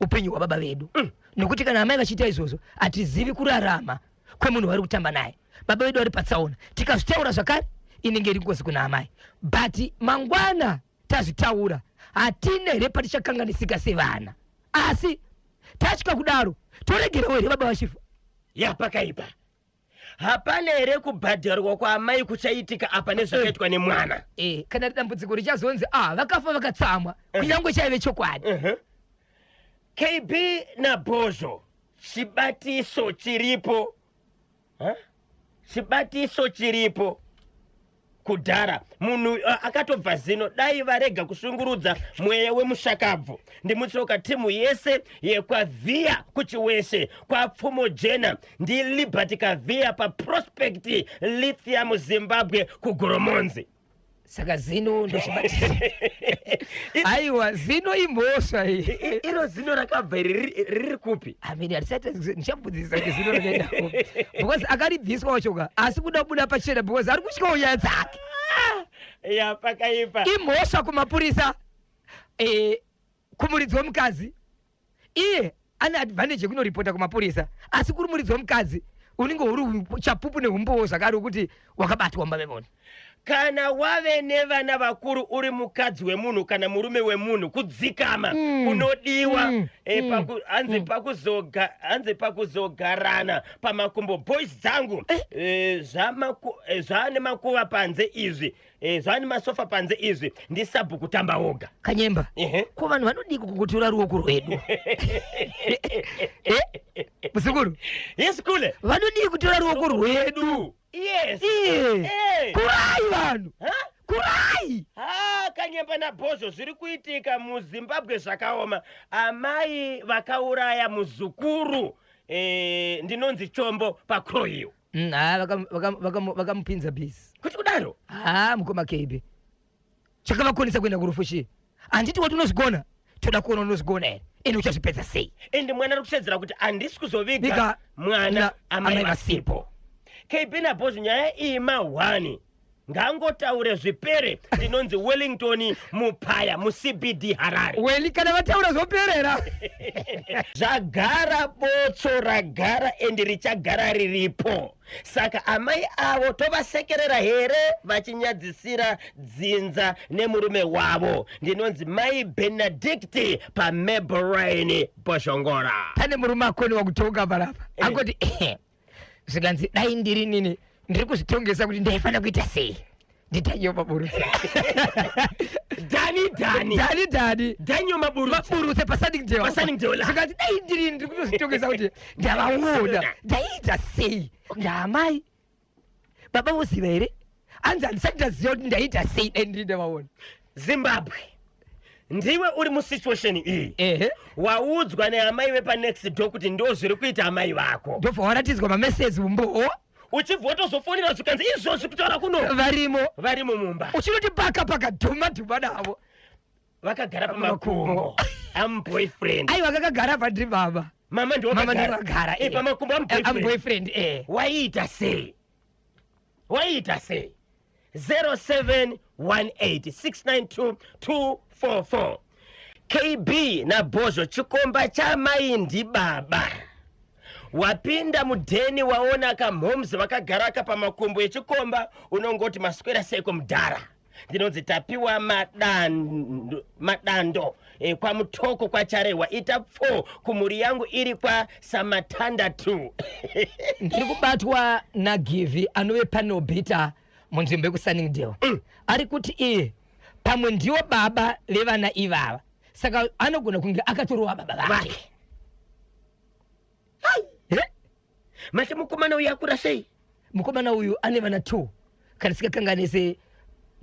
S2: upenyu hwababa vedu, nokuti kana amai vachiita izvozvo, hatizivi kurarama kwemunhu vari kutamba naye. Baba vedu vari patsaona. Tikazvitaura zvakare, inenge iri ngozi kuna amai. But mangwana tazvitaura, hatina here patichakanganisika sevana? Asi tatya kudaro, toregerawo here baba vachifa?
S1: Yapakaipa. Hapana here kubhadharwa kwaamai kuchaitika apa nezvakaitwa nemwana?
S2: Kana dambudziko richazonzi, ah, vakafa vakatsamwa, kunyange chaive chokwadi.
S1: KB naBhozho, chibatiso chiripo. Huh? Chibatiso chiripo kudhara. Munhu akatobva zino. Dai varega kushungurudza mweya wemushakabvu. Ndimutsoka timu yese yekwavhiya kuChiweshe kwapfumo jena. NdiLiberty Kavhiya paProspect Lithium Zimbabwe kuGoromonzi.
S2: Saka zino ndochibatiso? Aiwa, zino imhosva iyi.
S1: Iro zino rakabva iri riri kupi?
S2: Amene hatisati ndichabvunzisa kuti zino rakaenda kupi, because akaribviswa wachoka, asi kuda kubuda pachena because ari kutyawo nyaya dzake.
S1: Ya, pakaipa.
S2: Imhosva kumapurisa, kumuridzi wemukadzi. Iye ane advantage yekunoripota kumapurisa, asi kuri muridzi wemukadzi unenge uri chapupu neumbowo zvakare wekuti wakabatwa mumba memunhu.
S1: Kana wave nevana vakuru, uri mukadzi wemunhu kana murume wemunhu, kudzikama kunodiwa. Hanzi hanzi pakuzogarana pamakumbo, boys dzangu, zvaane makuva panze izvi, zvaane masofa panze izvi. Ndisabhuku tamba woga.
S2: Kanyemba. Ko vanhu vanodiko kukutora ruoko rwedu, muzukuru?
S1: Yes, kule.
S2: Vanodii kutora ruoko rwedu?
S1: Yes.
S2: Iye. Kurai vanhu.
S1: Ha?
S2: Kurai.
S1: Ha, Kanyemba naBhozho, zviri kuitika muZimbabwe zvakaoma. Amai vakauraya muzukuru. Ndinonzi Chombo paCrohill.
S2: Ha, vakamupinza bhizi.
S1: Kuti kudaro?
S2: Ha, mukoma KB, chakavakonesa kuenda kurufu chii? Handiti wati unozvigona? Toda kuona unozvigona here, ende uchazvipedza sei?
S1: Ende mwana ari kushedzera kuti handisi kuzoviga
S2: Viga
S1: mwana amai
S2: amai
S1: vasipo. KB naBhozho, nyaya iyi ma1 ngangotaure zvipere. Ndinonzi Wellington Mupaya muCBD Harare.
S2: Weli, kana vataura zvoperera.
S1: Zvagara, botso ragara, endi richagara riripo. Saka amai avo tovasekerera here vachinyadzisira dzinza nemurume wavo? Ndinonzi Mai Benedict paMabrain Boshongora.
S2: Pane murume akoniwa kutonga parapa. Angoti zvikanzi, dai ndiri nini, ndiri kuzvitongesa kuti ndaifanira kuita sei. Nditaiyo Maburutse.
S1: Dani, Dani.
S2: Dani, Dani.
S1: Daniel Maburutse.
S2: Maburutse paSunningdale.
S1: PaSunningdale.
S2: Zvikanzi, dai ndiri, ndiri kutozvitongesa kuti ndavaona, ndaiita sei? Ndaamai baba voziva here? Anzi handisati ndaziva kuti ndaita sei, dai ndiri ndavaona.
S1: Zimbabwe, ndiwe uri musituation iyi.
S2: Ehe.
S1: Waudzwa neamai vepanext door kuti ndo zviri kuita amai vako.
S2: Ndobva waratidzwa mameseji, umbowo.
S1: Uchibva watozofonera, zvikanzi izvozvi kutaura kuno
S2: varimo.
S1: Varimo mumba.
S2: Uchinoti paka paka, dhuma dhuma navo.
S1: Vakagara pamakumbo amuboyfriend.
S2: Aiwa, kakagara pandiri baba.
S1: Mama.
S2: Mama ndovagara.
S1: Pamakumbo amuboyfriend.
S2: Amuboyfriend, eh.
S1: Waiita sei? Waiita sei? 0718692244. KB naBhozho, chikomba chamai ndibaba. Wapinda mudheni, waona kamhoms vakagaraka pamakumbo echikomba, unongoti maswera seko mudhara? Ndinonzi Tapiwa Madando, Madando, kwaMutoko kwaCharehwa. Ita pfo kumhuri yangu iri kwaSamatanda 2.
S2: Ndiri kubatwa naGivhi anove panobhita munzvimbo yekuSunningdale. Ari kuti iye pamwe ndiwo baba vevana ivava, saka anogona kunge akatorova baba vake.
S1: Vake. Mati mukomana uyu akura sei?
S2: Mukomana uyu ane vana 2, kana sikakanganise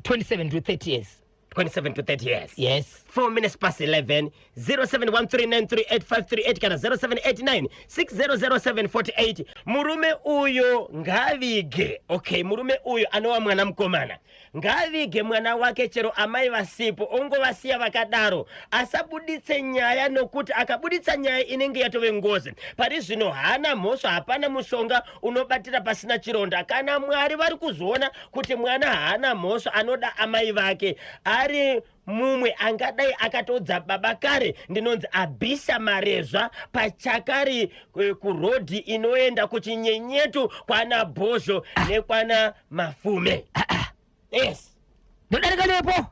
S2: 27 to 30 years.
S1: 27 to 30 years.
S2: Yes.
S1: 4 minutes past 11, 0713938538 kana 0789 600748. Murume uyo ngavige. Okay, murume uyo anova mwana mukomana, ngavige mwana wake chero amai vasipo, ongovasiya vakadaro, asabuditse nyaya, nokuti akabuditsa nyaya inenge yatove ngozi. Pari zvino haana mhosva, hapana mushonga unobatira pasina chironda. Kana Mwari vari kuzoona kuti mwana haana mhosva, anoda amai vake, ari mumwe angadai akatodza baba kare. Ndinonzi Abhisa Marezva pachakari kurodhi inoenda kuChinyenyetu, kwana Bhozho nekwana Mafume. Yes.
S2: Ndodarika nepo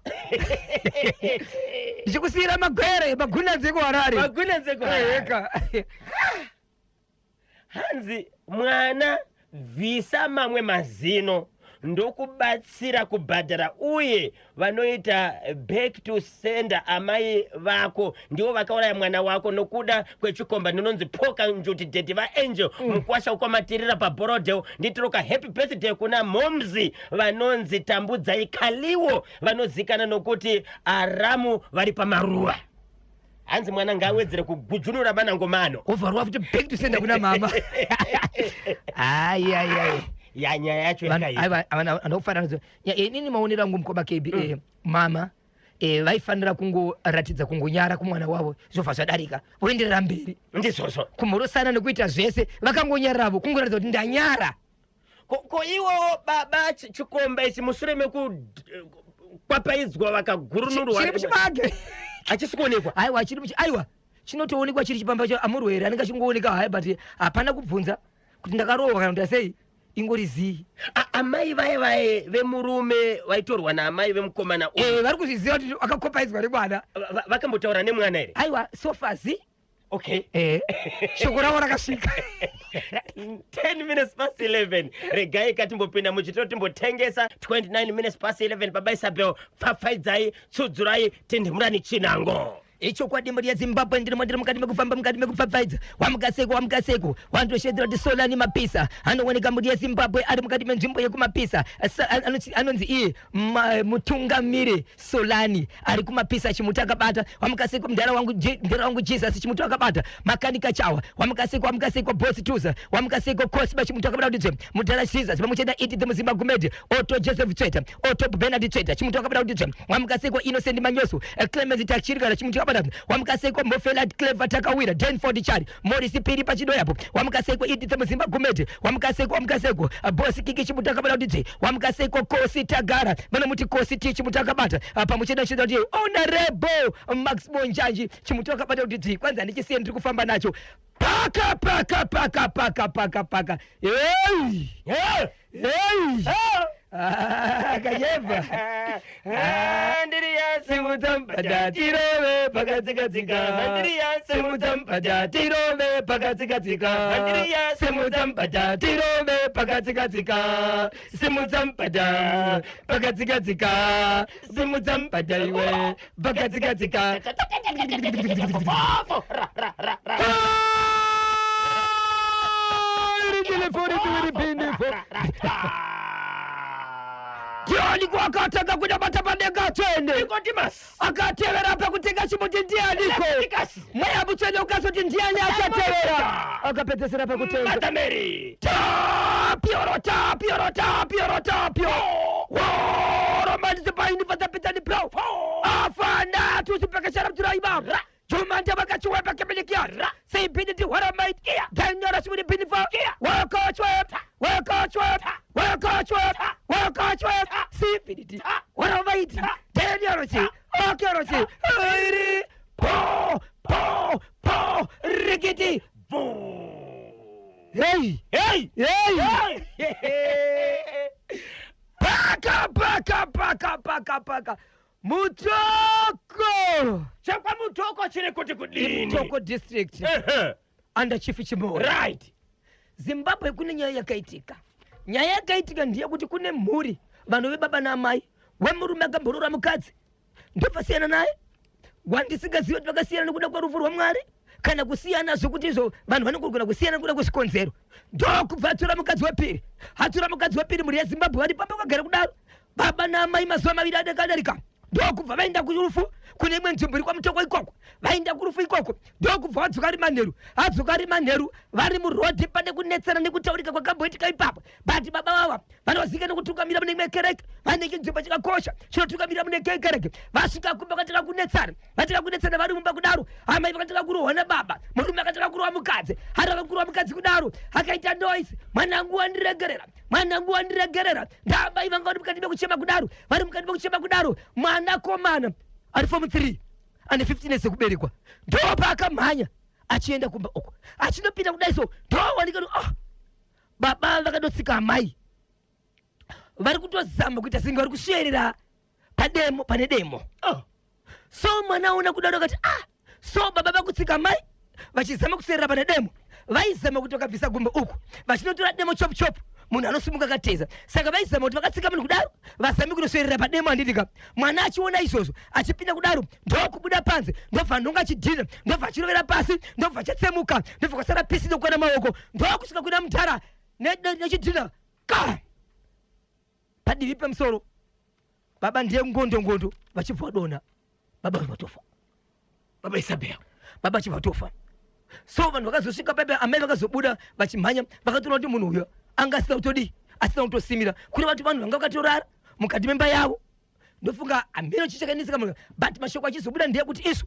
S2: ndichikusiyira magwere, magunanzi ekuHarare.
S1: Magunanzi ekuHarare.
S2: Eka.
S1: Hanzi mwana bvisa mamwe mazino, ndokubatsira kubhadhara, uye vanoita back to sender. Amai vako ndivo vakauraya mwana wako nokuda kwechikomba. Ndinonzi Poka Njuti, daddy vaAngel mukwasha wekwamatirira paBorodel. Nditiroka happy birthday kuna momzi vanonzi Tambudzai Kaliwo, vanozikana nokuti Aramu, vari pamaruva. Hanzi mwana ngaawedzere kugujunura manangomano.
S2: Ovharwa futi back to sender kuna mama. Ai, ai, ai.
S1: Ya, nyaya yacho yakaipa.
S2: Anokufanira inini maonero angu, mukoma KB, mama vaifanira kungoratidza kungonyara kumwana wavo, zvobva zvadarika, voenderera mberi.
S1: Ndizvozvo.
S2: Kumhorosana nekuita zvese vakangonyaravo, kungoratidza kuti ndanyara.
S1: Ko iwo baba chikomba ichi, mushure mekukwapaidzwa vakagurunurwa?
S2: Chiri muchibage.
S1: Hachisi kuonekwa?
S2: Aiwa, chiri aiwa, chinotoonekwa chiri chipamba cho amurwere anenge achingooneka. Hai, but hapana kubvunza kuti ndakarohwa kana kuti asei, ingori zii.
S1: Amai vaye vaye vemurume vaitorwa naamai vemukomana uyu?
S2: Vari kuzviziva kuti akakopaidzwa nemwana.
S1: Vakambotaura nemwana here?
S2: Aiwa, so far zi.
S1: Okay.
S2: Shoko ravo rakasvika.
S1: 10 minutes past 11. Regai katimbopinda muchitoro timbotengesa. 29 minutes past 11. Baba Isabel, pfapfaidzai, tsudzurai, tindimurani chinango.
S2: Ichokwadi, mhuri yeZimbabwe, ndirimo, ndiri mukati mekufamba, mukati mekupfapfaidza. Wamukaseko, wamukaseko, wandoshedzera kuti Solani Mapisa anooneka, mhuri yeZimbabwe, ari mukati menzvimbo yekuMapisa. Anonzi iye mutungamiri Solani ari kuMapisa, chimuti akabata. Wamukaseko, mudhara wangu, mudhara wangu Jesus, chimuti akabata. Makanika Chawa, wamukaseko, wamukaseko. Bosi Tuza, wamukaseko. Cosba, chimuti akabata. Kuti dzve mudhara Jesus pamwe chete naEdith Muzimba Gumede, Oto Joseph Tsveta, Otop Bernard Tsveta, chimuti akabata. Kuti dzve wamukaseko. Innocent Manyoso, Clemens Tachirikara, chimuti akabata. Wamukaseko. Mofela Clever Takawira, Danford Chari, Morris Piri pachidoyapo. Wamukaseko. Edith Muzimba Gumede, wamukaseko, wamukaseko. Bosi Kiki, chimuti akabata. Kuti dzve wamukaseko. Kosi Tagara, vanomuti Kosi T, chimuti akabata. Pamwe chete nachita kuti Honorable Max Bonjanji, chimuti akabata. Kuti dzvi kwanzi handichisiye, ndiri kufamba nacho paka paka paka paka paka paka. Hey!
S1: Hey!
S2: Hey! Ah, kanyemba.
S1: Andiriya.
S2: Simudza mbada tirove pakatsikatsika.
S1: Andiriya.
S2: Simudza mbada tirove pakatsikatsika.
S1: Andiriya.
S2: Simudza mbada tirove pakatsikatsika. Simudza mbada pakatsikatsika. Simudza mbada iwe pakatsikatsika.
S1: Ra, ra, ra, ra.
S2: Iri telefoni tiwiri pinifo. Ndiani akatanga kunamata padenga tsvene?
S1: Nicodemus.
S2: Akatevera pakutenga chimuti ndianiko?
S1: Leviticus.
S2: Mweya Mutsvene ukazoti ndiani achatevera akapedzesera pakutenga?
S1: Mother Mary.
S2: Tapio, tapio, tapio, tapio. Woromanisipainifatapitani prau afana tusipekeshera mturaima jumande vakachiwepa kemelikia seibiniti hwaramait danyora shimuni binifa wakochwe wakochwe wakochwe wakochwe sibiniti hwaramaiti danyorochi okerochi iri po po po rikiti. Hey!
S1: Hey!
S2: Hey! Paka paka paka paka paka Mutoko.
S1: ChekwaMutoko chiri kuti kudini?
S2: Mutoko District, under Chief Chimora. Zimbabwe, kune nyaya yakaitika. Nyaya yakaitika ndeyekuti kune mhuri, vanhu vebaba naamai, wemurume akamborora mukadzi, ndobva naye, wandisingazivi kuti vakasiyana nekuda kwerufu rwaMwari kana kusiyana zvokuti izvo vanhu vanongogona kusiyana nekuda kwezvikonzero. Ndokubva atora mukadzi wepiri, atora mukadzi wepiri. Mhuri yeZimbabwe, vari pamba vakagara kudaro baba naamai, mazuva 2 adakadarika. Ndokubva vaenda kurufu kune imwe nzvimbo iri kwaMutoko ikoko. Vaenda kurufu ikoko, ndokubva vadzoka ari manheru. Adzoka ari manheru, vari murodhi, pane kunetsana nekutaurika kwakamboitika ipapo. But baba vava vanozika nekutungamira mune imwe kereke, vane chinzvimbo chakakosha chinotungamira mune kereke. Vasvika kumba, vakatanga kunetsana. Vatanga kunetsana vari mumba kudaro, amai vakatanga kurohwa nababa, murume akatanga kurohwa mukadzi. Hari akakurohwa mukadzi kudaro, akaita noise, "Mwanangu wandiregerera, mwanangu wandiregerera." Ndaamai vanga vari mukati mekuchema kudaro, vari mukati mekuchema kudaro, mwanakomana ari form 3 ane 15 years ekuberekwa ndopaakamhanya achienda kumba uko. Achinopinda kudai so, ndowanika ah, baba vakatotsika amai, vari kutozama kuita senge vari kusverera pademo, pane demo.
S1: Oh.
S2: So mwana aona kudaro akati, "Ah, so baba vakutsika mai vachizama kuserera pane demo." Vaizama kuti vakabvisa gumbo uku vachinotora demo, chop chop, munhu anosimuka akateza. Saka vaizama kuti vakatsika munhu kudaro vazame kunosverera pademo, handitika? Mwana achiona izvozvo, achipinda kudaro, ndokubuda panze, ndobva nhonga chidhina, ndobva achirovera pasi, ndobva chatsemuka, ndobva kwasara pisi nokukwana maoko. Ndokusvika kuina mudhara nechidhina ka padivi pemusoro. Baba ndiye ngondo ngondo, vachibva vadonha, baba vatofa.
S1: Baba Isabel.
S2: Baba achibva atofa. So vanhu vakazosvika pepe, amai vakazobuda vachimhanya, vakatoona kuti munhu uyo anga asina kutodii, asina kutosimira. Kureva kuti vanhu vanga vakatorara mukati memba yavo. Ndofunga hameno chichakanisika munhu, but mashoko achizobuda ndeyekuti isu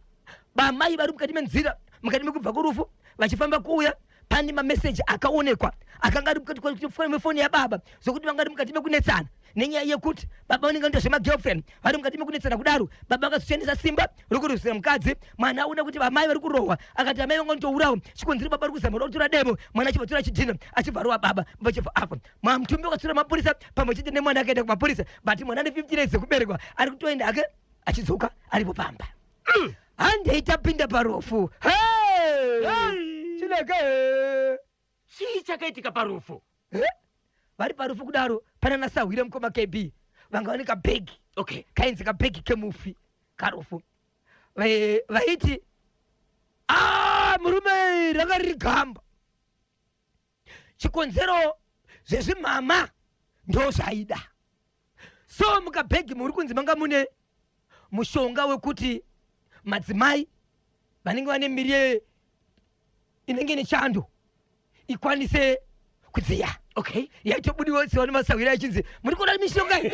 S2: bamai vari mukati menzira, mukati mekubva kurufu vachifamba kuuya, pane mameseji akaonekwa akanga ari mukati mefoni yababa, zvokuti vanga vari mukati mekunetsana nenyaya yekuti baba vanenge vanoita zvemagirlfriend. Vari mukati mekunetsana kudaro, baba vakazoshandisa simba rokurwisira mukadzi. Mwana aona kuti vamai vari kurohwa, akati amai vanga vanotourawa, chikonzero baba vari kuzama kuda kutora demo. Mwana achibva tora chidhina, achibva arova baba, baba achibva afa. Mutumbi wakatsura mapurisa pamwe chete nemwana akaenda kumapurisa, but mwana ane 15 years dzekuberekwa ari kutoenda ake achidzoka aripo pamba. Handei tapinda parufu. Hey!
S1: Hey!
S2: Chineke.
S1: Chii chakaitika parufu?
S2: Vari parufu kudaro, pana nasahwira mukoma KB vanga vane kabhegi kainzi kabhegi kemufi karufu. Vaiti "Ah, murume ranga riri gamba, chikonzero zvezvimama ndo zvaida." So mukabhegi muri kunzi manga mune mushonga wekuti madzimai vanenge vane miri inenge ine chando ikwanise kudziya. Yaitobudiwa tsiwa nemasahwira achinzi, "Muri kuona mishonga iyi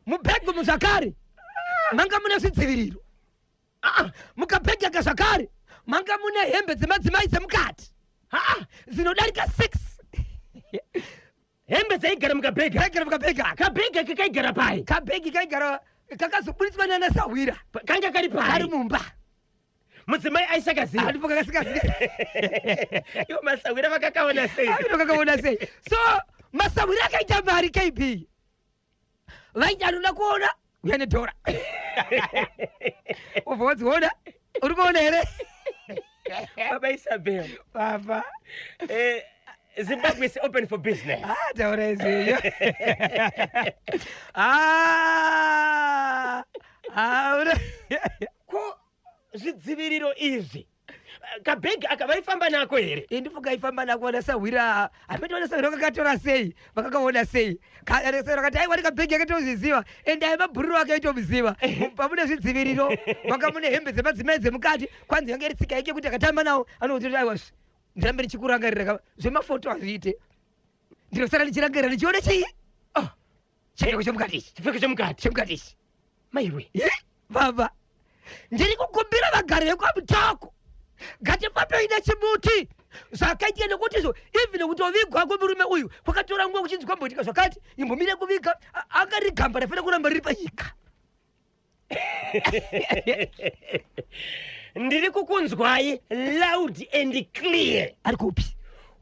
S2: mubhegi umu." Zvakare manga mune zvidziviriro. Ah, mukabhegi aka zvakare manga mune hembe dzemadzimai dzemukati dzinodarika 6.
S1: Hembe dzaigara mukabhegi?
S2: Kaigara mukabhegi aka.
S1: Kabhegi aka kaigara pai?
S2: Kabhegi kaigara, kakazoburitswa nana sahwira.
S1: Kanga kari
S2: kari
S1: pai?
S2: Mumba.
S1: Mudzimai aisakaziva?
S2: Handipo kakasingaziva.
S1: Ivo masahwira vakakaona sei?
S2: Amino kakaona sei? So masahwira akaita mari, KB, vaiti anoda kuona uya nedhora, ubva wadziona. Uri kuona here?
S1: Baba Isabel.
S2: Baba.
S1: Zimbabwe is open for business.
S2: Ah, taura izviyo. Ah, ah,
S1: Ko zvidziviriro izvi, kabhegi aka vaifamba nako here?
S2: Indifunga ifamba nako vanasahwira. Hamene vanasahwira vakakatora sei, vakakaona sei. Sahwira akati, "Aiwa, kabhegi akatozviziva, ende ai mabhururu ake aitomuziva." Pamune zvidziviriro, manga mune hembe dzemadzimai dzemukati. Kwanzi yange iri tsika yake yekuti akatamba nawo anokuti, "Aiwa, ndirambe ndichikurangarira zvemafoto hazviite, ndinosara ndichirangarira ndichiona chii?
S1: Oh,
S2: chipfeko chemukati ichi."
S1: Chipfeko chemukati.
S2: Chemukati ichi.
S1: Maiwe.
S2: Ye, baba, ndiri kukumbira vagari vekwaMutoko, ngatifambeine chimuti. Zvakaitika nekuti izvo, even kutovigwa kwemurume uyu kwakatora nguva, kuchinzi kwamboitika zvakati, imbomire kuviga. Anga riri gamba rafanira kuramba riri panyika.
S1: Ndiri kukunzwai loud and clear.
S2: Ari kupi?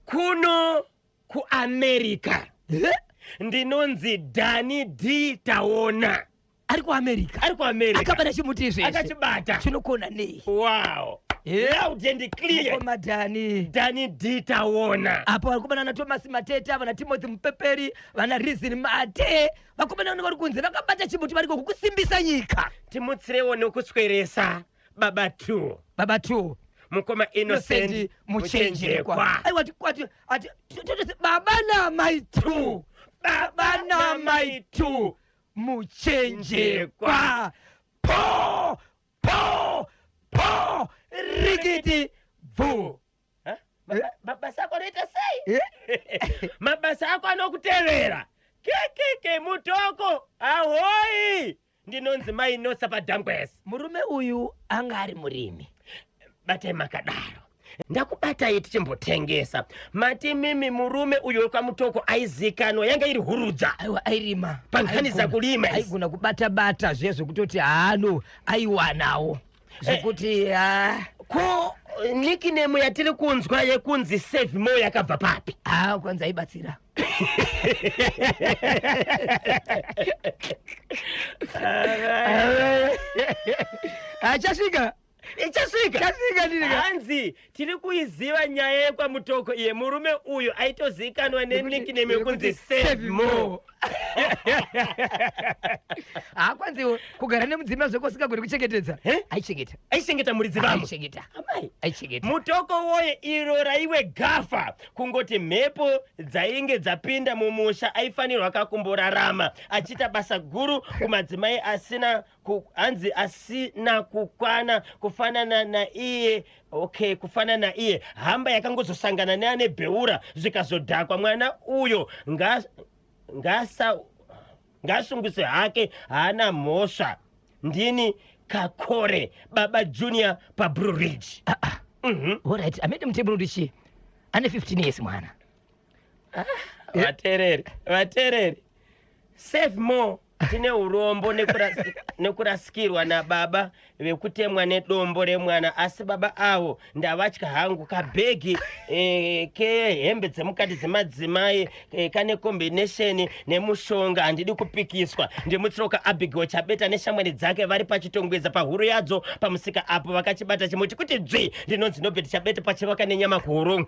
S1: Kuno kuAmerica.
S2: Eh?
S1: Ndinonzi Dani D Taona.
S2: Ari kuAmerica?
S1: Ari kuAmerica.
S2: Akabata chimuti izvezvi?
S1: Akachibata.
S2: Chinokona nei?
S1: Wow. Loud and clear.
S2: Mukoma Dani.
S1: Dani D Taona.
S2: Apo vakomana na Thomas Mateta, vana Timothy Mupeperi, vana Reason Mate, vakomana vanenge vari kunze vakabata chimuti, variko kukusimbisa nyika.
S1: Timutsirewo nokusweresa baba 2.
S2: Baba 2.
S1: Mukoma Innocent.
S2: Innocent Muchenjekwa.
S1: Muchenjekwa.
S2: Aiwa, ati tototi baba namai 2, baba namai 2. Muchenjekwa. Po po po rikiti bvu.
S1: Mabasa ako anoita sei? Mabasa ako anokutevera. Kekeke mutoko ahoi. Ndinonzi mai Nosa paDhangwesi.
S2: Murume uyu anga ari murimi.
S1: Batai makadaro. Ndakubatai tichimbotengesa. Mati mimi murume uyu wekwaMutoko aizikanwa yanga iri hurudza.
S2: Aiwa airima.
S1: Pankhani dzakulima izi.
S2: Aigona kubata bata zviye zvekutoti haano aiwanawo. Zvekuti ha
S1: Ko nickname yatiri kunzwa yekunzi Save More yakabva papi?
S2: Ha kwanzi aibatsira. Achasvika.
S1: Ichasvika.
S2: Chasvika ndini.
S1: Hanzi tiri kuiziva nyaya yekwaMutoko iye murume uyu aitozikanwa nenickname yekunzi Save More.
S2: Ha kwanzi kugara nemudzimai zveko usingagoni kuchengetedza.
S1: Eh?
S2: Aichengeta.
S1: Aichengeta muridzi vamo.
S2: Aichengeta.
S1: Amai.
S2: Aichengeta.
S1: Mutoko woye iro raiwe gafa kungoti mhepo dzainge dzapinda mumusha aifanirwa kakumborarama achiita basa guru kumadzimai asina hanzi asina kukwana kufanana naiye. Okay, kufanana naiye hamba yakangozosangana neane bheura zvikazodhakwa mwana uyo ngasungise hake haana mhosva. Ndini Kakore Baba Junior paBlue Ridge.
S2: Alright, amene mutemo unoti chii? Ane 15 years mwana.
S1: Vateereri, vateereri, Save More, tine urombo nekurasikirwa nababa vekutemwa nedombo remwana, asi baba avo ndavatya hangu. Kabhegi kehembe dzemukati dzemadzimai kane combination nemushonga, handidi kupikiswa. Ndimutsiroka Abigail Chabeta neshamwari dzake vari pachitongweza pahuro yadzo pamusika apo vakachibata chimuti kuti dzvi. Ndinonzi Nobert Chabeta pachivaka nenyama kuhurumwe.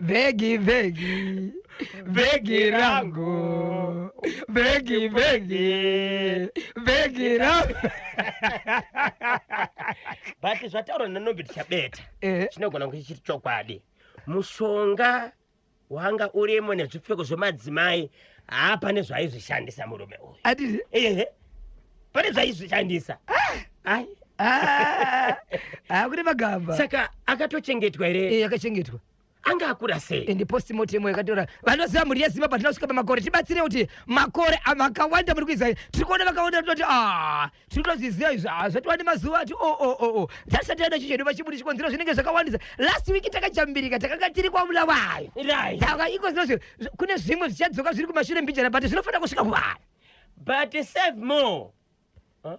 S2: Bhegi, bhegi, bhegi rangu, bhegi, bhegi, bhegi rangu.
S1: But zvataurwa naNobert Chabeta chinogona kunge chiri chokwadi. Mushonga wanga urimo nezvipfeko zvemadzimai, haapane zvaizvishandisa murume uyu.
S2: Atiti?
S1: Ehe, pane zvaizvishandisa. Ai.
S2: Ah, ah, kune magamba.
S1: Saka akatochengetwa here?
S2: Eh, akachengetwa.
S1: Anga akura sei?
S2: Ende postmortem yakatora. Vanoziva mhuri yeZimbabwe, hatina pamakore, tibatsire kuti makore vakawanda muri kuiza. Tiri kuona vakawanda toti a tiri kutozviziva izvi, ah, zvatova nemazuva ati o o o o tasati taenda chichedu vachibudi chikonzero zvinenge zvakawandisa. Last week takajambirika, takanga tiri kwaMulawayo. Saka iko zvino kune zvimwe zvichadzoka zviri kumashure mbijana, but zvinofanira kusvika kuvanhu.
S1: But Save More, huh?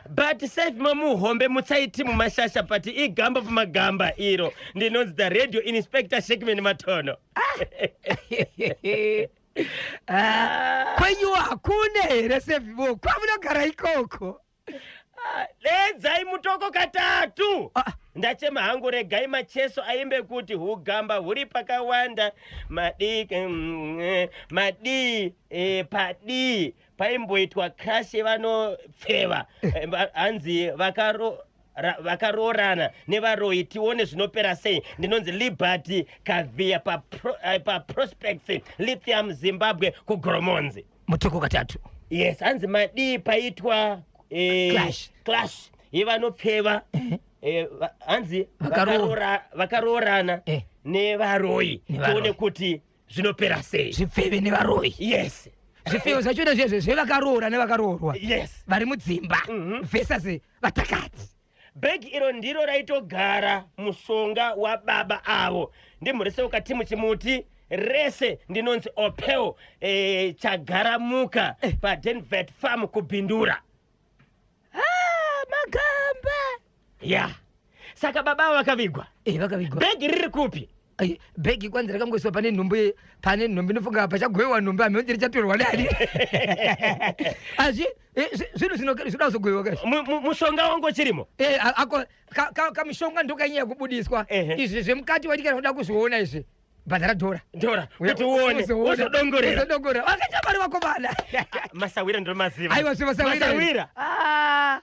S1: But Save More muhombe mutsaiti mumashasha, but igamba pamagamba iro. Ndinonzi the radio inspector Shekman Matono.
S2: Ah, kwenyu hakune here Save More kwamunogara ikoko?
S1: Ah, dedzai Mutoko katatu.
S2: Ah.
S1: Ndachema hangu, regai Macheso aimbe kuti hugamba huri pakawanda. Madii madii padii paimboitwa crash vanopfeva. Hanzi vakaroorana nevaroyi, tione zvinopera sei. Ndinonzi Liberty Kavhiya paProspects Lithium Zimbabwe kuGoromonzi.
S2: Mutoko katatu.
S1: Yes, hanzi madii paitwa
S2: Clash.
S1: Clash yevanopfeva, hanzi vakaroorana nevaroyi.
S2: Nevaroyi.
S1: Tione kuti zvinopera sei.
S2: Zvipfeve nevaroyi.
S1: Yes.
S2: Zvipfevo zvachona zvezve zvevakaroora nevakaroorwa vari mudzimba versus vatakati.
S1: Bhegi iro ndiro raitogara mushonga wababa avo. Ndimhuriseuka timu chimuti rese. Ndinonzi Opel Chagaramuka paDenvet Farm kuBindura.
S2: Ah, magamba.
S1: Ya, saka baba avo vakavigwa?
S2: Eh, vakavigwa.
S1: Bhegi riri kupi?
S2: Ai, bhegi kwanzi rakangoiswa pane nhumbi, pane nhumbi inofunga pachagoyiwa nhumbi, hamhonzi richatorwa nani. Azvi zvinhu zvinoda kuzogoyiwa kaizvi.
S1: Mushonga wangu chirimo?
S2: Eh, ako kamushonga ndokanyanya kubudiswa. Izvi zvemukati watikana kuda kuzviona izvi, bhadhara dhora.
S1: Ndora kuti uone, uzodongorera.
S2: Uzodongorera vakaita mari vakomana.
S1: Masawira ndomaziva.
S2: Aiwa, zvemasawira.
S1: Masawira.
S2: Ah.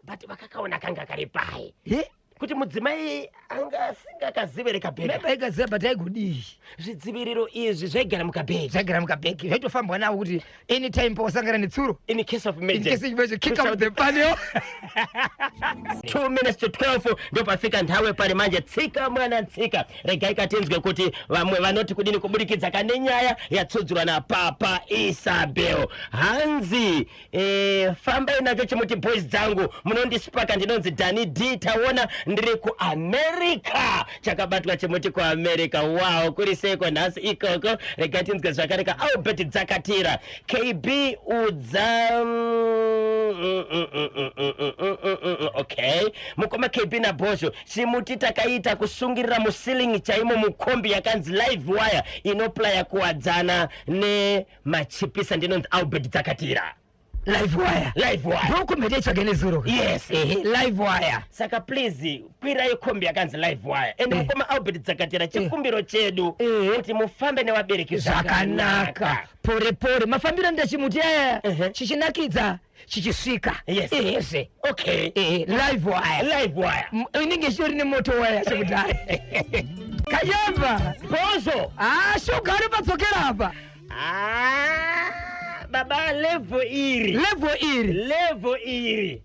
S1: But vakakaona kanga kari pai?
S2: Eh?
S1: Kuti mudzimai anga asingakazive rekabhegi.
S2: Maybe aikaziva, but aigodii?
S1: Zvidziviriro izvi zvaigara mukabhegi.
S2: Zvaigara mukabhegi, zvaitofambwa nawo kuti anytime pawasangana netsuro,
S1: in case of
S2: in case
S1: emergency,
S2: of emergency, kick out the panel.
S1: 2 minutes to 12, ndopafika nthawe pali manje. Tsika mwana tsika, regai katinzwe kuti vamwe vanoti kudini kuburikidza kane nyaya yatsudzurwa napapa Isabel. Hanzi fambai nacho chimuti, boys dzangu, munondispaka. Ndinonzi Dani D Taona, ndiri kuAmerica. Chakabatwa chimuti kuAmerica. Wow, kuri seiko nhasi ikoko? Regai tinzwe zvakare ka Albert Dzakatira. KB udza okay, mukoma KB naBhozho, chimuti takaita kusungirira muceiling chaimo mukombi, yakanzi Live Wire, inoplaya kuwadzana nemachipisa. Ndinonzi Albert Dzakatira.
S2: Live Wire.
S1: Live Wire.
S2: Ndokumhete itsvage nezuro.
S1: Yes.
S2: Ehe, Live Wire.
S1: Saka please kwirai kombi yakanzi Live Wire. And mukoma Albert Dzakatira, chikumbiro chedu kuti mufambe nevabereki
S2: zvakanaka, pore pore, mafambiro ndechimuti aya, chichinakidza, chichisvika. Ehezve. Ehe, Live Wire.
S1: Live Wire.
S2: Inenge ichitori nemoto waya chekudhara kayamba.
S1: Bhozho.
S2: Ah, shuga padzokera apa.
S1: Ah, baba, level iri,
S2: level iri,
S1: level iri.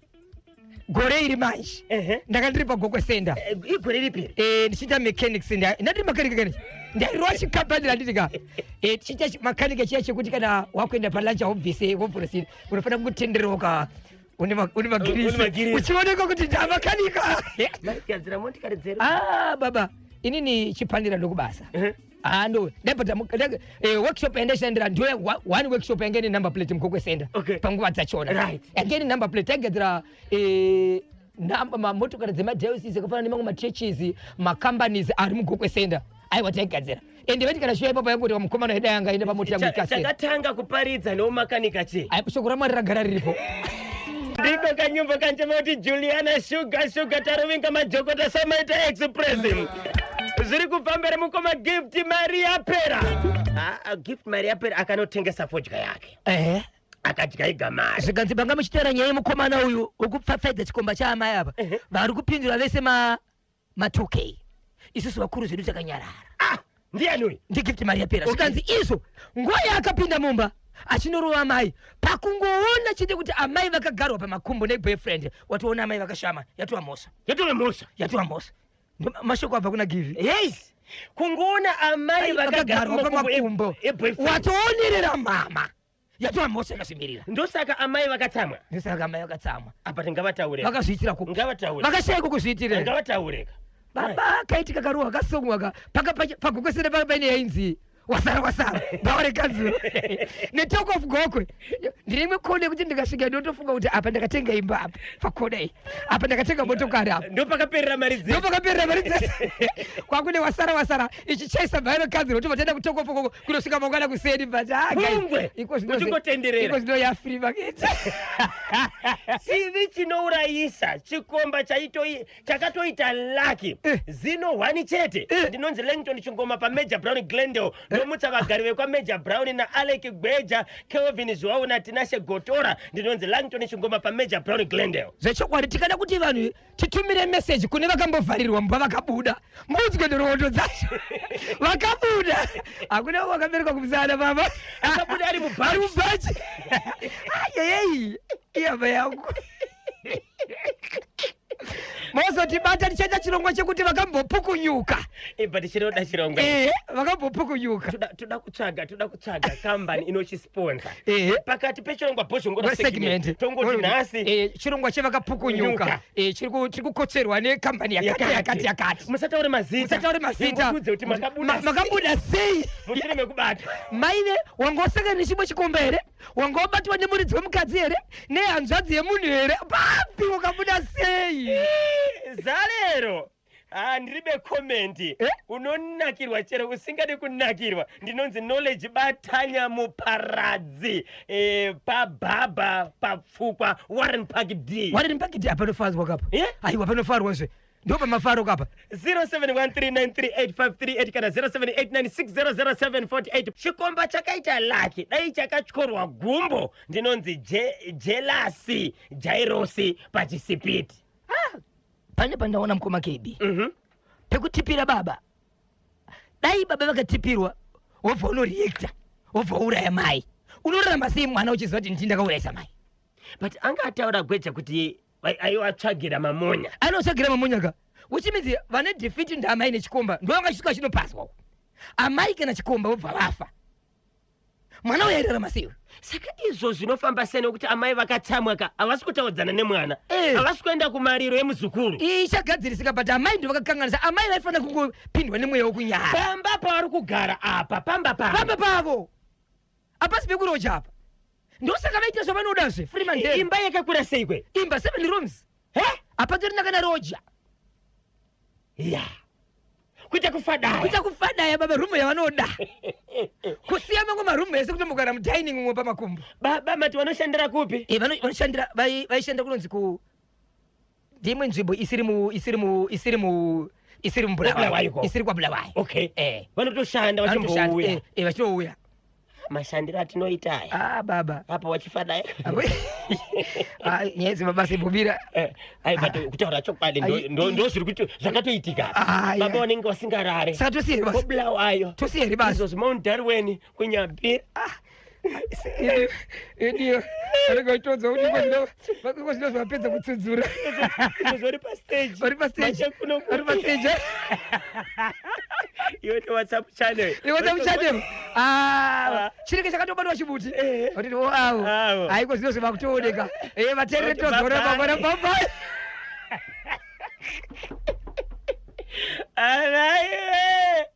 S2: Gore iri manje, ndanga ndiri paGokwe Center.
S1: Igore ripi?
S2: Ndichiita mechanics. Ndati mechanic kani, ndairwa chikapani randiti ka tichiita mechanic chiya chekuti kana wakuenda palunch haubvise wobvurusiri, unofanira kungotenderoka une
S1: Une
S2: magirisi,
S1: magirisi.
S2: uchioneka kuti ndamakanika.
S1: Maigadzira motikari dzeru?
S2: Ah, baba, inini chipanira ndokubasa. Ah, ndo ndaibata workshop yandaishandira, ndo one workshop yange ine number plate muGokwe Center. Panguva dzachona yange ine number plate, taigadzira mamotokari dzemadiocese akafanana nemamwe machurches, macompanies ari muGokwe Center. Aiwa, taigadzira, ende vati kana shuya ipapo yanguti mukomana wedu yanga ine pamota yangu ikasera.
S1: Chakatanga kuparidza neumakanika chii?
S2: Ai, shoko raMwari ragara riripo.
S1: Ndiko kanyumba kanchema kuti Juliana Sugar Sugar, tarovinga majokota Samaita Express zviri kubva mberi. Mukoma Gift Maria Pera. Ah, ah, Gift Maria Pera akanotengesa fodya yake, akadya iga mari.
S2: Zvikanzi panga muchitaura nyaya yemukomana uyu wekupfapfaidza chikomba chaamai apa, vari kupindura vese ma 2K, isusu vakuru zvedu takanyarara.
S1: Ah, ndiani uyu?
S2: NdiGift Maria Pera. Zvikanzi izvo nguva yaakapinda mumba achinorova amai, pakungoona chete kuti amai vakagarwa pamakumbo neboyfriend, watoona amai vakashama, yatova mhosva.
S1: Yatove mhosva.
S2: Yatova mhosva. Mashoko abva kuna Givi.
S1: Yes, kungoona amai
S2: vakagarwa pamakumbo,
S1: eboyfriend,
S2: watoonerera mama, yatova mhosva yakazvimirira.
S1: Ndosaka amai vakatsamwa.
S2: Ndosaka amai vakatsamwa.
S1: Apa tingavataure.
S2: Vakazviitira ku
S1: Ngavataure.
S2: Vakashayiko kuzviitira.
S1: Ngavataureka.
S2: Baba, kaitika karuwa kasongwa ka paka paGokwesere paka paine yainzi Wasara Wasara, bhawa rekanzuro neTalk of Gokwe. Ndine imwe kona yekuti ndikasvika ndinotofunga kuti apa ndakatenga imba apa pakona iyi, apa ndakatenga motokari apa.
S1: Ndopakaperera mari dzese.
S2: Ndopakaperera mari dzese, kwakune Wasara Wasara ichichaisa bhawa rekanzuro, tobva taenda kuTalk of Gokwe kunosvika mangwana kuseni. But ah, guys,
S1: Pungwe,
S2: iko zvino
S1: uchingotenderera.
S2: Iko zvino yafree market.
S1: Chivi chinourayisa, chikomba chakatoita lucky, zino hwani chete. Ndinonzi Langton Chingoma paMajor Brown, Glendale. Ndomutsa vagari vekwaMajor Brown naAlec Gweja, Kelvin Zhuwau naTinashe Gotora. Ndinonzi Langton Chingoma paMajor Brown, Glendale.
S2: Zvechokwadi, tikada kuti vanhu titumire meseji kune vakambovharirwa mumba vakabuda, munzwe nhoroondo dzacho. Vakabuda, hakuna wakaberekwa kumusana, baba.
S1: Akabuda ari mubhachi.
S2: Ari mubhachi. Ayeyei, iyama yangu, mozotibata tichaita chirongwa chekuti vakambopukunyuka.
S1: Ibva tichinoda chirongwa.
S2: Ehe, vakambopukunyuka.
S1: Toda kutsvaga kambani inochisponsa pakati pechirongwa Bhozhongora
S2: segment.
S1: Segment, tongoti nhasi
S2: Chirongwa chevakapukunyuka.
S1: Nyuka.
S2: Chiri kukotserwa nekambani yakati yakati yakati.
S1: Musataure mazita.
S2: Musataure mazita.
S1: Ingotudze kuti makabuda
S2: Makabuda sei
S1: mushure mekubata.
S2: Maive wangosangana nechimwe chikomba here? Wangobatwa nemuridzi wemukadzi here, nehanzvadzi yemunhu here? Papi, wakabuda sei?
S1: Zalero, ah, ndiribe comment.
S2: Eh?
S1: Unonakirwa chero usingadi kunakirwa. Ndinonzi Knowledge Batanya Muparadzi, pabhabha papfukwa, Warren Park D.
S2: Warren Park D, panofarwa kapa. Aiwa, panofarwazve, ndo pamafaro kapa.
S1: 0713938538 kana 0789600748. Chikomba chakaita lucky, dai chakatyorwa gumbo. Ndinonzi Jelasi Jairosi pachisipiti.
S2: Pane pandaona mukoma KB pekutipira baba. Dai baba vakatipirwa, wobva unoreacta, wobva uraya mai, unorarama sei mwana uchiziva kuti ndii ndakaurayisa mai?
S1: But anga ataura gweja kuti aiwatsvagira mamonya.
S2: Anotsvagira mamonya ka, which means vane defeat ndaamai nechikomba, ndo vanga chisvika chinopaswa uko. Amai kana chikomba vobva vafa, mwana uyo airarama sei?
S1: Saka izvo zvinofamba sei, nekuti amai vakatsamwa ka, havasi kutaudzana nemwana, havasi kuenda kumariro emuzukuru.
S2: Iyi ichagadzirisika, but amai ndo vakakanganisa. Amai vaifanira kungopindwa nemweya wekunyara.
S1: Pamba pavari kugara apa, pamba pavo.
S2: Pamba pavo hapasi pekuroja apa, ndosaka vaita zvavanodazve. Freeman.
S1: Imba yakakura sei kwe?
S2: Imba seven rooms.
S1: He?
S2: Hapatorina kana roja.
S1: Ya, kuita kufadaya.
S2: Kuita kufadaya baba, rumu yavanoda, kusiya mamwe marumu ese, kutombogara mudining umwe pamakumbo.
S1: Baba mati vanoshandira kupi?
S2: Vanoshandira, vaishandira kunonzi ku ndimwe nzvimbo isiri mu isiri mu isiri mu isiri
S1: muBulawayo
S2: muBulawayo, isiri kwaBulawayo.
S1: Vanotoshanda.
S2: Vanotoshanda,
S1: vachimbouya.
S2: Vachitouya.
S1: Mashandiro atinoita aya.
S2: Ah, baba.
S1: Apo wachifadaya.
S2: Ah, nyaya dzemabasa ibobira.
S1: Ai, but kutaura chokwadi, ndo zviri kuti zvakatoitika.
S2: Ah,
S1: baba vanenge vasingarare.
S2: Saka tosiya here basa?
S1: KoBulawayo.
S2: Tosiya here basa?
S1: Izvozvi Mount Darwin kuNyabira.
S2: Idiyo anenge achitodza kuti iko zvino zvapedza kutsudzura.
S1: Izvozvi vari pastage.
S2: Vari pastage.
S1: Machakuno.
S2: Vari pastage.
S1: Iwe neWhatsApp channel.
S2: WhatsApp channel. Ah, chinenge chakatobatwa chimuti. Vatiti o avo.
S1: Avo.
S2: Haiko zvino zvakutooneka. Vateerere,
S1: Vati
S2: tozoona
S1: bye-bye.
S2: mangwana. Bye.
S1: Alright.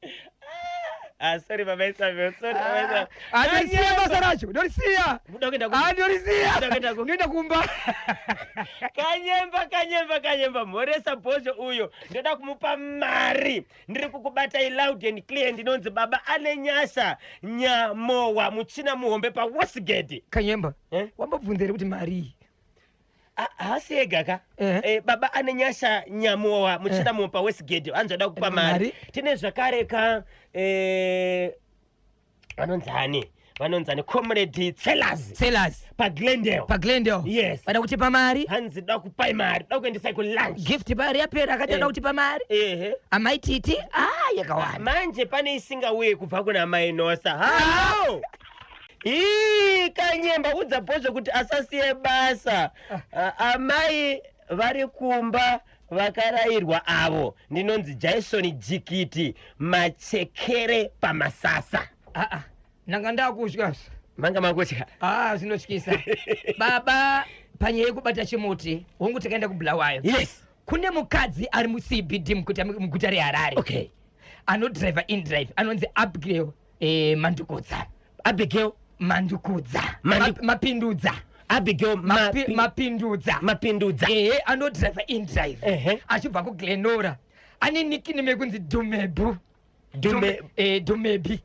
S1: Ah, sorry baba Isabel, sorry baba Isabel.
S2: Andorisiya basa racho, ndorisiya.
S1: Muda kuenda
S2: Andorisiya.
S1: Muda kuenda
S2: Ndoenda kumba.
S1: Kanyemba, Kanyemba, Kanyemba, mhoresa Bhozho uyo. Ndoda kumupa mari. Ndiri kukubatai loud and clear. Ndinonzi baba ane nyasha Nyamowa, muchina muhombe paWestgate.
S2: Kanyemba.
S1: Eh?
S2: Wambobvunza here kuti mari iyi?
S1: Ah, haasi ega ka.
S2: Eh.
S1: Baba ane nyasha Nyamowa, muchina muhombe paWestgate, hanzi kupa mari.
S2: Mari.
S1: Tine zvakare ka, vanonzani, vanonzani, Comrade Tselas.
S2: Sellers.
S1: PaGlendale.
S2: PaGlendale.
S1: Yes.
S2: Vada kutipa mari.
S1: Hanzi da kupai mari, da kuendesai kulunch.
S2: Gift pari yapera, akati ada kutipa mari. Amai Titi, ah, yakawanda.
S1: Manje pane isingauye kubva kuna mai Nosa. Halo, ii Kanyemba, udza Bhozvo kuti asasiye basa. Ah, amai vari kumba vakarayirwa avo. Ndinonzi Jason Jikiti Machekere paMasasa.
S2: Aa, ndanga ndakutya.
S1: Manga makutya.
S2: Ah, zvinotyisa baba, panyaya yekubata chimuti. Hongu, takaenda kuBulawayo. Kune mukadzi ari muCBD, muguta reHarare, anodhiraivha inDrive, anonzi Abigail Mandukudza.
S1: Abigail
S2: Mandukudza. Mapindudza.
S1: Abigail
S2: Mapindudza.
S1: Mapindudza.
S2: Ehe, anodhiraivha inDrive achibva kuGlenora. Ane nickname yekunzi Dumebu. Dumebi.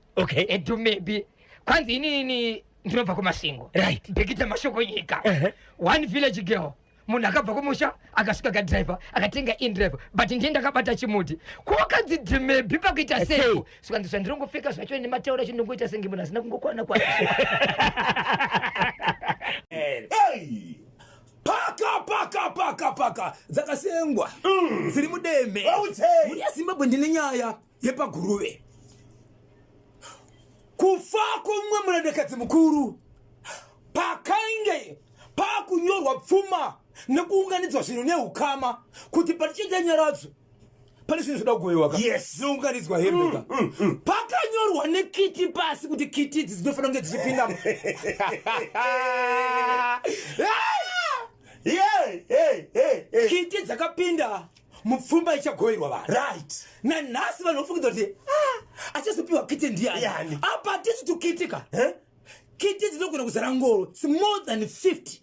S2: Dumebi. Kwanzi inini ndinobva kuMasvingo, Bhekita Mashoko Nyika, one village girl. Munhu akabva kumusha, akasvika kadhiraivha, akatenga inDrive, but ndiye ndakabata chimuti. Kwakanzi Dumebi pakuita
S1: Sei?
S2: sei? Svikanzi zvandinongopfeka zvacho nematauro acho, ndinongoita senge munhu asina kungokwana kwana.
S3: Hey! Paka paka paka paka dzakasengwa dziri mudeme.
S4: Vautei.
S3: Mhuri yeZimbabwe, ndine nyaya yepaGuruve. Kufa kwomumwe murandakadzi mukuru, pakange pakunyorwa pfuma nekuunganidzwa zvinhu neukama kuti patichiita nyaradzo, pane zvinhu zvoda kugovewa ka. Zvinounganidzwa hembe ka. Pakanyorwa nekiti pasi kuti kiti idzi dzinofanira kunge dzichipinda.
S4: Yeah, hey, hey, hey.
S3: Kiti dzakapinda mupfumba ichagoverwa vanhu. Nanhasi vanhu vofungidza kuti, "Ah, achazopiwa kiti ndiani?"
S4: Ndiani?
S3: Apa tisi tukiti ka.
S4: Eh?
S3: Kiti dzinogona kuzara ngoro. It's more than 50.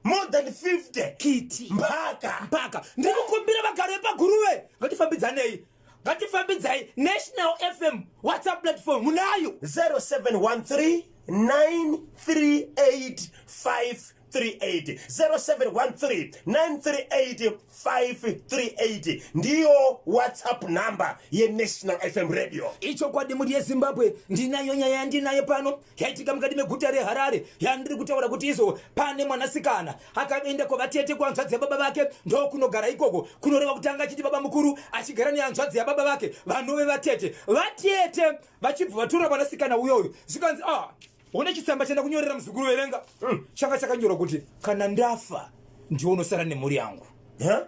S4: More than 50.
S3: Kiti.
S4: Mpaka.
S3: Mpaka. Ndiri kukumbira vagari vepaGuruve, ngatifambidzanei, ngatifambidzai. National FM WhatsApp platform munayo.
S4: 0713 938. 538. 0713 938 538 ndiyo WhatsApp number yeNational FM Radio.
S3: Ichokwadi mhuri yeZimbabwe, ndinayo nyaya yandinayo pano yaitika mukati meguta reHarare yandiri kutaura kuti izvo pane mwanasikana akaenda kwavatete kuhanzvadzi yababa vake ndokunogara ikoko. Kunoreva kuti anga achiti baba mukuru achigara nehanzvadzi yababa vake vanove vatete. Vatete vachibva vatora mwanasikana uyoyo zvikanzi, ah, une chitsamba chanda kunyorera muzukuru, verenga. Changa chakanyorwa kuti kana ndafa ndiwe unosara nemhuri yangu.
S4: Huh?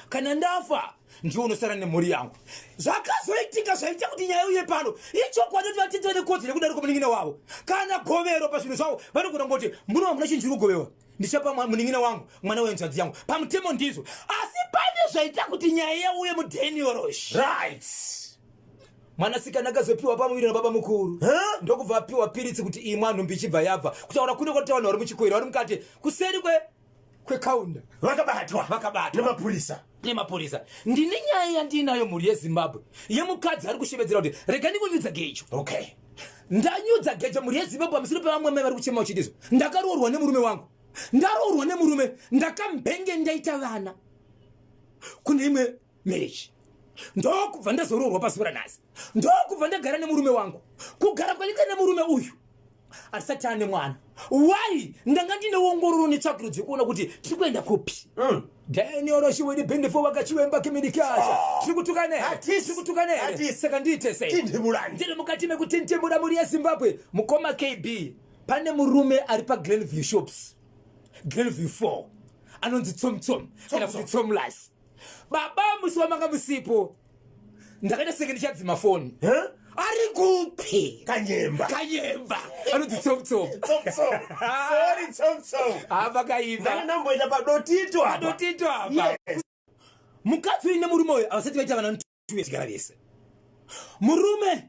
S3: Kana ndafa ndiwe unosara nemhuri yangu. Zvakazoitika zvaita kuti nyaya uye pano, ichokwadi kuti vatete vane kodzero yekudarika munin'ina wavo kana govero pazvinhu zvavo. Vanogona kungoti muno hamuna chinhu chiri kugovewa, ndichapa munin'ina wangu, mwana wenzvadzi yangu. Pamutemo ndizvo, asi pane zvaita kuti nyaya yauye muDaniel Rosh. Mwanasikana akazopiwa pamuviri nababa mukuru.
S4: Huh?
S3: Ndokubva apiwa piritsi kuti imwa, nhumbi ichibva yabva. Kutaura kuno kwatita, vanhu vari muchikwero, vari mukati kuseri kwekaunda.
S4: Vakabatwa.
S3: Vakabatwa.
S4: Nemapurisa.
S3: Nemapurisa. Ndine nyaya yandinayo, mhuri yeZimbabwe, yemukadzi ari kushevedzera kuti rega ndikunyudza gejo. Ndanyudza gejo, mhuri yeZimbabwe, pamusoro pevamwe mai vari kuchema uchitizvo, ndakaroorwa nemurume wangu, ndaroorwa nemurume, ndakambenge ndaita vana kune imwe marriage, ndokubva ndazoroorwa pazuva ranhasi, ndokubva ndagara nemurume wangu. Kugara kwandiita nemurume uyu, hatisati ane mwana. Why? Ndanga ndine ongororo netsvakirudzo yekuona kuti tiri kuenda kupi. Daniel Roshiwedi Bendefo wakachiwemba kimidikasha. Tiri kutukana here?
S4: Hatisi.
S3: Tiri kutukana here?
S4: Hatisi.
S3: Saka ndiite sei?
S4: Tinhimulani.
S3: Ndiri mukati mekutintimura, mhuri yeZimbabwe. Mukoma KB, pane murume ari paGlenview Shops, Glenview 4, anonzi Tsomtsom kana kuti Tsomlas. Baba, musi wamanga musipo ndakaita senge ndichadzima foni.
S4: Huh?
S3: Ari kupi?
S4: Kanyemba.
S3: Kanyemba anonzi Tsomtsom.
S4: Tsomtsom. Sorry, Tsomtsom.
S3: Apa kaiva.
S4: Ndanga ndamboita padotito apa.
S3: Padotito apa.
S4: Yes.
S3: Mukadzi uyu nemurume uyu havasati vaita vana 2 years vese. Murume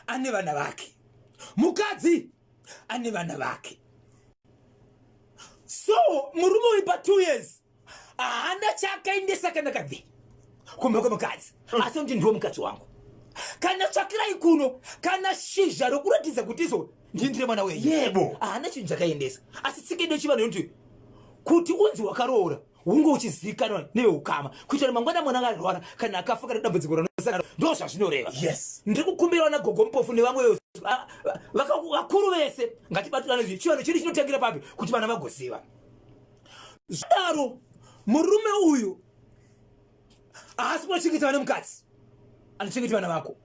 S3: ane vana vake, mukadzi ane vana vake. So murume uyu pa2 years haana chaakaendesa kana kabve kumba kwemukadzi, asi kuti ndiwo mukadzi wangu, kana tsvakirai kuno kana shizha rokuratidza kuti izvo ndindire mwana wenyu. Haana chinhu chakaendesa, asi tsika yedu yechivanhu inoti kuti unzi wakaroora hunge uchizivikanwa neveukama, kuitira mangwana mwana akarwara kana akafa kana dambudziko ranosangana, ndo zvazvinoreva. Ndiri kukumbirawo nagogo Mupofu nevamwe vakuru vese, ngatibatirane. Chivanhu chedu chinotangira papi kuti vana vagoziva? Zvadaro, murume uyu haasi kunochengeta vana, mukadzi anochengeta vana vako.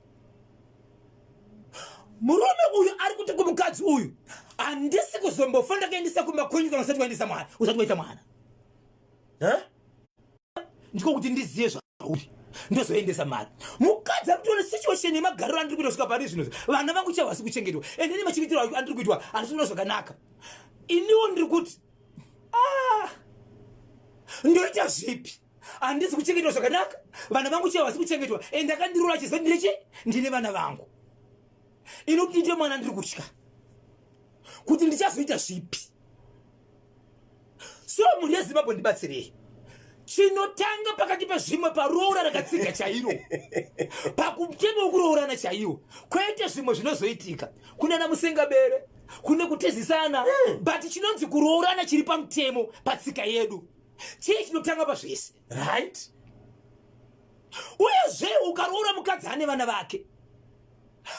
S3: Murume uyu ari kuti kumukadzi uyu, handisi kuzombofa ndakaendesa kumba kwenyu kana usati waendesa mwana, usati waita mwana.
S4: Huh?
S3: Ndiko kuti ndizive zvauri, ndozoendesa mari. Mukadzi ari kutoona situation yemagariro andiri kuita kusvika pari zvino, vana vangu chavasi kuchengetwa, ende nemachengetero andiri kuitwa handisi kuona zvakanaka. Iniwo ndiri kuti, ah, ndoita zvipi? Handisi kuchengetwa zvakanaka, vana vangu chavasi kuchengetwa, ende akandiroora chiziva ndine chi ndine vana vangu. Ini kuti ndiite mwana ndiri kutya kuti ndichazoita zvipi. So mhuri yeZimbabwe, ndibatsirei. Chinotanga pakati pezvimwe paroora rakatsiga chairo, pakutema wekuroorana chaiwo, kwete zvimwe zvinozoitika kunana musengabere, kune kutizisana, but chinonzi kuroorana chiri pamutemo patsika yedu, chii chinotanga pazvese? Uyezve ukaroora mukadzi ane vana vake,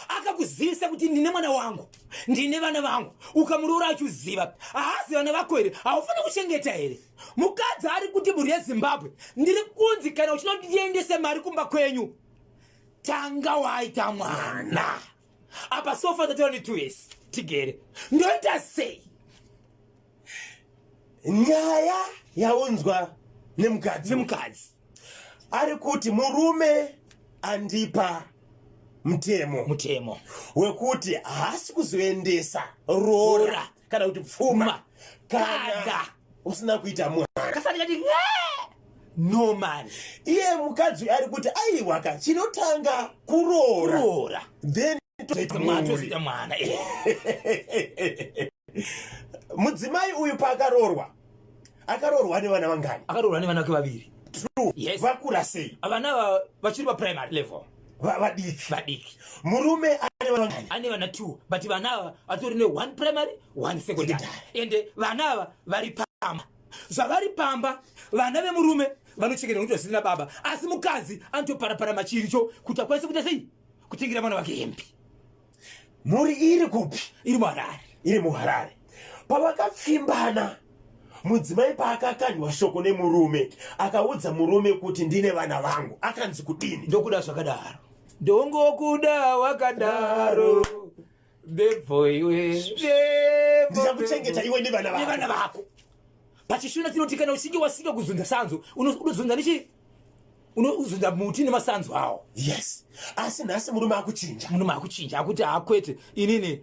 S3: akakuzivisa kuti ndine mwana wangu, ndine vana vangu, ukamuroora achiziva, haazi vana vako here? Haufaniri kuchengeta here? Mukadzi ari kuti, mhuri yeZimbabwe, ndiri kunzi kana uchida kuti ndiendese mari kumba kwenyu, tanga waita mwana. Apa so far tatora ne2 years tigere, ndoita sei?
S4: Nyaya yaunzwa nemukadzi.
S3: Nemukadzi.
S4: Ari kuti murume andipa mutemo
S3: mutemo
S4: wekuti haasi kuzoendesa roora
S3: Roora.
S4: kana kuti pfuma
S3: Ma.
S4: kana
S3: Kada.
S4: usina kuita mwana.
S3: Kasati kati no man.
S4: Iye mukadzi uyu ari kuti aiwaka, chinotanga kuroora,
S3: Kuroora,
S4: then tozoita
S3: mwana,
S4: mhuri.
S3: Tozoita mwana.
S4: Mudzimai uyu paakaroorwa, akaroorwa nevana vangani?
S3: Akaroorwa nevana vake vaviri.
S4: True.
S3: Yes.
S4: Vakura sei?
S3: Vana ava vachiri paprimary level.
S4: Vadiki.
S3: Vadiki.
S4: Murume ane vana.
S3: Ane vana two, but vana ava vatori ne one primary, one secondary, ende vana ava vari pamba. Zvavari pamba, vana vemurume vanochengeta nokuti vasina baba, asi mukadzi anotoparapara machiricho kuti akwanise kuita sei, kutengera mwana wake hembe.
S4: Mhuri iri kupi?
S3: Iri muHarare.
S4: Iri muHarare. Pavakapfimbana, mudzimai paakakanywa shoko nemurume, akaudza murume kuti ndine vana vangu, akanzi kudini?
S3: Ndokuda zvakadaro, ndongokuda wakadaro, bebho iwe.
S4: Ndichakuchengeta iwe nevana.
S3: Nevana vako. Pachishona tinoti kana uchinge wasinga kuzunza sanzu, unozunza nechi, unozunza muti nemasanzu awo.
S4: Yes, asi nhasi murume akuchinja.
S3: Murume akuchinja, akuti hakwete, inini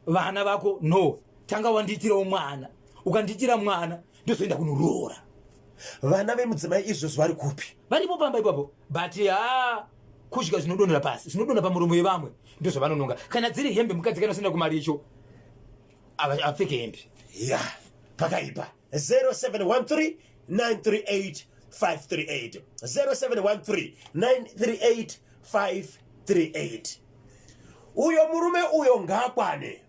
S3: vana vako no, tanga wandiitirawo mwana, ukandiitira mwana ndozoenda kunoroora.
S4: Vana vemudzimai izvozvo vari kupi?
S3: Varipo pamba ipapo, but ha, kudya zvinodonhera pasi, zvinodonha pamuromo yevamwe, ndozvavanononga. Kana dziri hembe, mukadzi kana usina kumaricho apfeke hembe.
S4: Ya, pakaipa. 0713 938 538, 0713 938 538. Uyo murume uyo ngaakwane.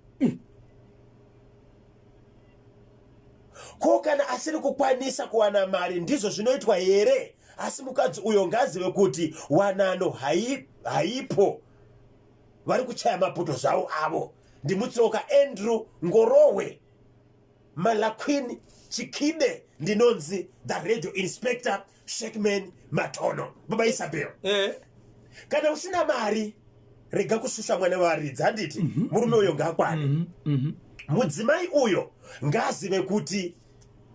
S4: Ko kana asiri kukwanisa kuwana mari, ndizvo zvinoitwa here? Asi mukadzi uyo ngazive kuti wanano haipo, vari kuchaya maputo zvavo avo. Ndimutsoka Andrew Ngorowe Malaquin Chikibe, ndinonzi the radio inspector Shekman Matono. Baba Isabel, kana usina mari, rega kushusha mwana wevaridzi, handiti? Murume uyo ngaakwane. Mudzimai uyo ngaazive kuti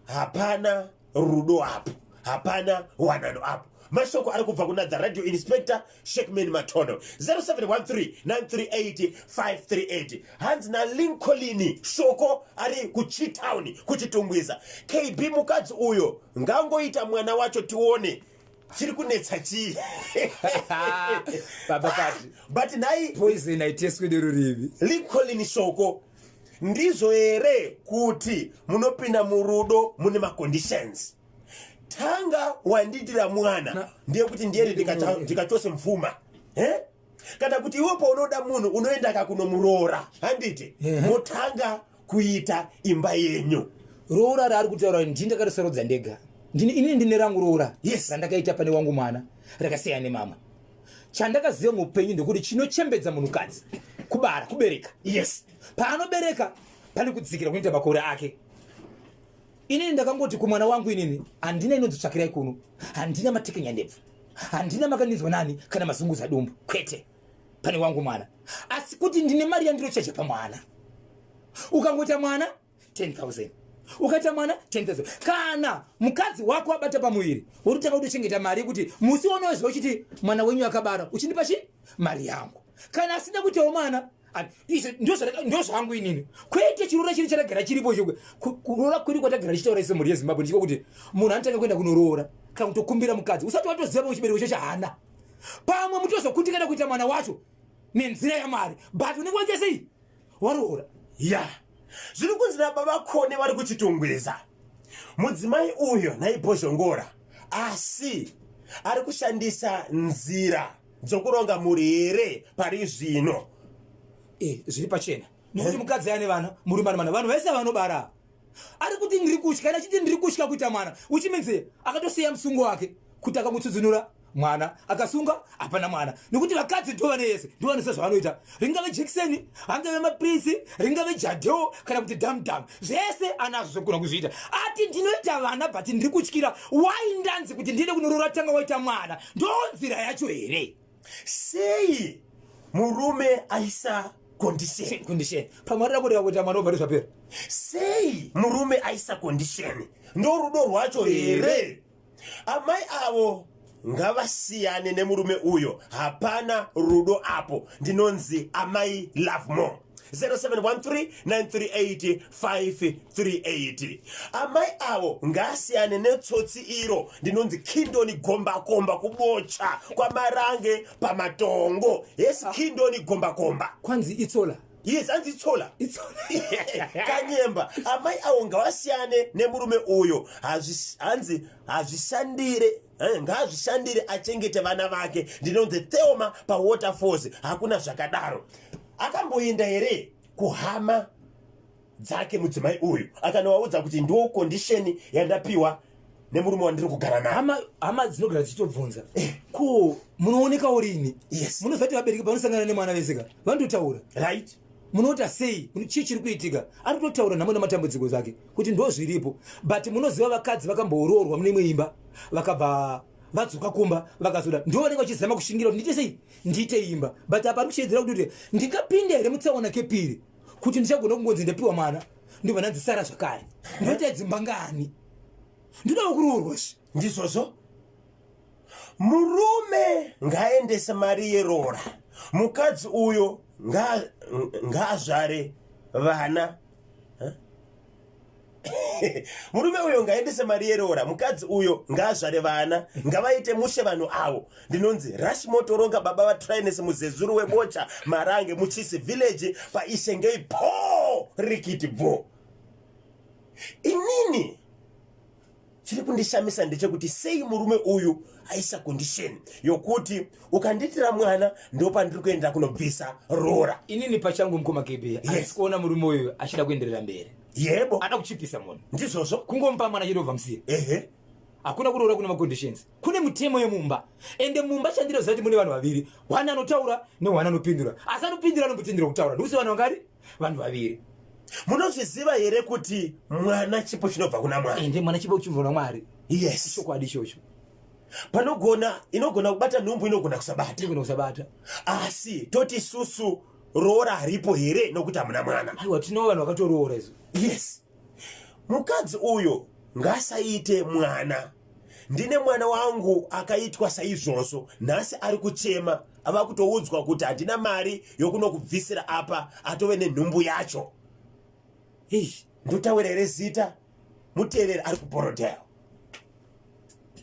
S4: hapana rudo apo, hapana wanano apo. Mashoko ari kubva kuna the radio inspector Shekman Matono, 0713 938 538. Hanzi naLincoln Shoko ari kuChitown kuChitungwiza, KB, mukadzi uyo ngangoita mwana wacho tione chiri kunetsa chii.
S3: Baba Pati.
S4: But nhai.
S3: Poison haiteswi nerurimi.
S4: Lincoln Shoko, ndizvo here kuti munopinda murudo mune maconditions? Tanga wandiitira mwana, ndiye kuti ndiyeri ndikachose mvuma, eh? Kana kuti iwe paunoda munhu unoenda kakunomuroora, handiti? Motanga kuita imba yenyu.
S3: Roora raari kutaura ndini ndakarisarudza ndega. Ndini, inini ndine rangu roora randakaita pane wangu mwana, rakasiyana nemamwe. Chandakaziva muupenyu ndekuti chinochembedza munhukadzi kubara, kubereka. Paanobereka pane kudzikira kunoita makore ake. Inini ndakangoti kumwana wangu, inini handina inonzi tsvakirai kuno, handina matekenyandebvu, handina makandinzwa nani kana mazunguza dumbu, kwete pane wangu mwana. Asi kuti ndine mari yandinochaja pamwana. Ukangoita mwana 10,000, ukaita mwana 10,000. Kana mukadzi wako abata pamuviri, wototanga kutochengeta mari yekuti musi waunoziva uchiti mwana wenyu akabara, uchindipa chi mari yangu. Kana asina kuitawo mwana, izvo ndo zvangu inini, kwete chiroora chiri chatagara chiripo icho. Kuroora kwedu kwatagara tichitaura isu mhuri yeZimbabwe ndichiko kuti munhu anotanga kuenda kunoroora kana kutokumbira mukadzi usati watoziva pamwe chibereko chacho haana, pamwe mutozokundikana kuita mwana wacho nenzira yamwari, but unenge waita sei, waroora.
S4: Ya, zviri kunzi nababa Kone vari kuChitungwiza, mudzimai uyo naibhozhongora, asi ari kushandisa nzira dzokuronga mhuri here pari zvino?
S3: Zviri pachena nekuti mukadzi ane vana, murume ane vana, vanhu vese vanobara. Ari kuti ndiri kutya, kana achiti ndiri kutya kuita mwana, which means akatosiya musungo wake kuti akangotsudzunura mwana akasunga hapana mwana, nekuti vakadzi ndo vane yese, ndo vanoziva zvavanoita, ringave jekiseni, angave mapirisi, ringave jadeo kana kuti damdam, zvese anazvo zvokugona kuzviita. Ati ndinoita vana but ndiri kutyira. Wai ndanzi kuti ndiende kunoroora tanga waita mwana? Ndo nzira yacho here?
S4: Sei murume aisa condition?
S3: Condition, pamwe arida kureva kuita mwana obva zvapera.
S4: Sei murume aisa condition? Ndo rudo rwacho here? Amai avo ngavasiyane nemurume uyo, hapana rudo apo. Ndinonzi amai Love More, 0713 938 538. Amai avo ngasiyane netsotsi iro. Ndinonzi Kindoni Gombakomba kuBocha kwaMarange pamatongo. Yes, Kindoni Gombakomba.
S3: Kwanzi itsola.
S4: Yes, hanzi itsola. Kanyemba, amai avo ngavasiyane nemurume uyo. Hanzi hazvishandire, ngaazvishandire achengete vana vake. Ndinonzi Theoma paWaterfalls, hakuna zvakadaro. Akamboenda here kuhama dzake mudzimai uyu akanovaudza kuti ndiwo condition yandapiwa nemurume wandiri kugara naye?
S3: Hama dzinogara dzichitobvunza, ko munoonekawo rini? Munoziva kuti vabereki panosangana nemwana veseka vanototaura. Munoita sei? Chii chiri kuitika? Ari kutotaura nhamo nematambudziko zake kuti ndo zviripo. But munoziva vakadzi vakambooroorwa mune imwe imba, vakabva vadzoka kumba, vakazoda, ndo vanenge vachizama kushingira kuti ndiite sei, ndiite imba. But apa ari kushedzera kuti ndingapinde here mutsaona kepiri kuti ndichagona kungonzi ndapiwa mwana, ndobva ndanzisara zvakare, ndoita dzimba ngani, ndodawo kuroorwa zve.
S4: Ndizvozvo, murume ngaaendese mari yeroora, mukadzi uyo ngaazvare vana. Murume uyo ngaendese mari yeroora, mukadzi uyo ngaazvare vana, ngavaite mushe vanhu avo. Ndinonzi Rush Motoronga, baba vaTrines muzezuru webocha Marange muChisi Village paIshengei po rikiti bvo. Inini chiri kundishamisa ndechekuti sei murume uyu aisa condition yokuti ukandiitira mwana ndopandiri kuenda kunobvisa roora.
S3: Inini pachangu, mukoma KB, handisi kuona murume uyu achida kuenderera mberi. Ada kuchipisa munhu.
S4: Ndizvozvo.
S3: Kungomupa mwana chete obva musiya. Hakuna kuroora kune maconditions, kune mutemo yemumba. Ende mumba chandinoziva kuti mune vanhu vaviri, one anotaura neone anopindura, asi anopindura anombotendera kutaura ndikuti vanhu vangari vanhu vaviri.
S4: Munozviziva here kuti mwana chipo chinobva kuna Mwari?
S3: Ende mwana chipo chinobva kuna Mwari. Chokwadi ichocho.
S4: Panogona inogona kubata nhumbu, inogona kusabata.
S3: Inogona kusabata.
S4: Asi toti isusu roora haripo here nokuti hamuna mwana?
S3: Aiwa, tinavo vanhu vakatoroora izvo.
S4: Yes, mukadzi uyo ngasaite mwana. Ndine mwana wangu akaitwa saizvozvo, nhasi ari kuchema, ava kutoudzwa kuti handina mari yokunokubvisira, apa atove nenhumbu yacho.
S3: Eish.
S4: Ndotaura here zita? Muteereri ari kuBorrowdale.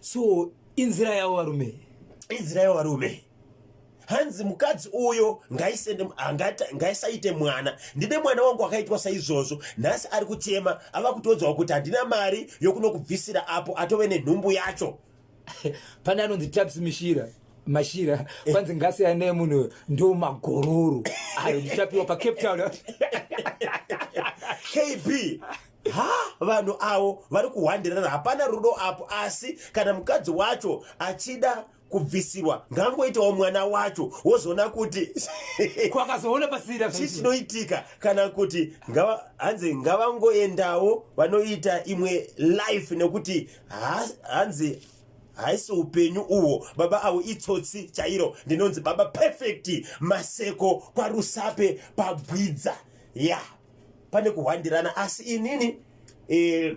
S3: So inzira yavo varume.
S4: Inzira yavo varume. Hanzi mukadzi uyo ngaisaite mwana. Ndine mwana wangu akaitwa saizvozvo, nhasi ari kuchema, ava kutodzwa kuti handina mari yokunokubvisira, apo atove nenhumbu yacho.
S3: Pane anonzi Taps Mishira Mashira, kwanzi ngasiyana nemunhu, ndo magororo ayo. Ndichapiwa paCape Town.
S4: KB, ha, vanhu avo vari kuhwandirana, hapana rudo apo. Asi kana mukadzi wacho achida kubvisirwa, ngangoitawo mwana wacho, wozoona kuti
S3: kwakazoona pasina.
S4: Chii chinoitika. Kana kuti hanzi ngavangoendawo vanoita imwe life, nekuti hanzi haisi upenyu uhwo. Baba avo itsotsi chairo. Ndinonzi Baba Perfect Maseko kwaRusape paGwidza. Ya, pane kuhwandirana, asi inini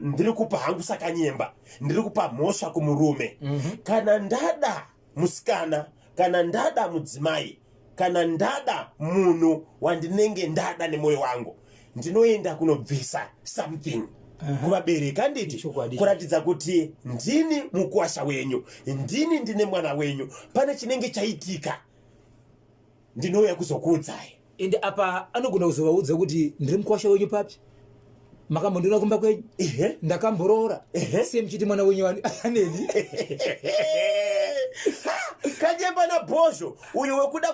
S4: ndiri kupa hangu sakanyemba, ndiri kupa mhosva kumurume. Kana ndada musikana, kana ndada mudzimai, kana ndada munhu wandinenge ndada nemwoyo wangu, ndinoenda kunobvisa something kuvabereki, handiti?
S3: Chokwadi.
S4: Kuratidza kuti ndini mukuwasha wenyu, ndini ndine mwana wenyu. Pane chinenge chaitika, ndinouya kuzokuudzai.
S3: Ende apa anogona kuzovaudza kuti ndiri mukwasha wenyu papi? Makambondiona kumba kwenyu? Ndakamboroora? Se muchiti mwana wenyu aneni?
S4: Kanyemba nabhozho, uyo wekuda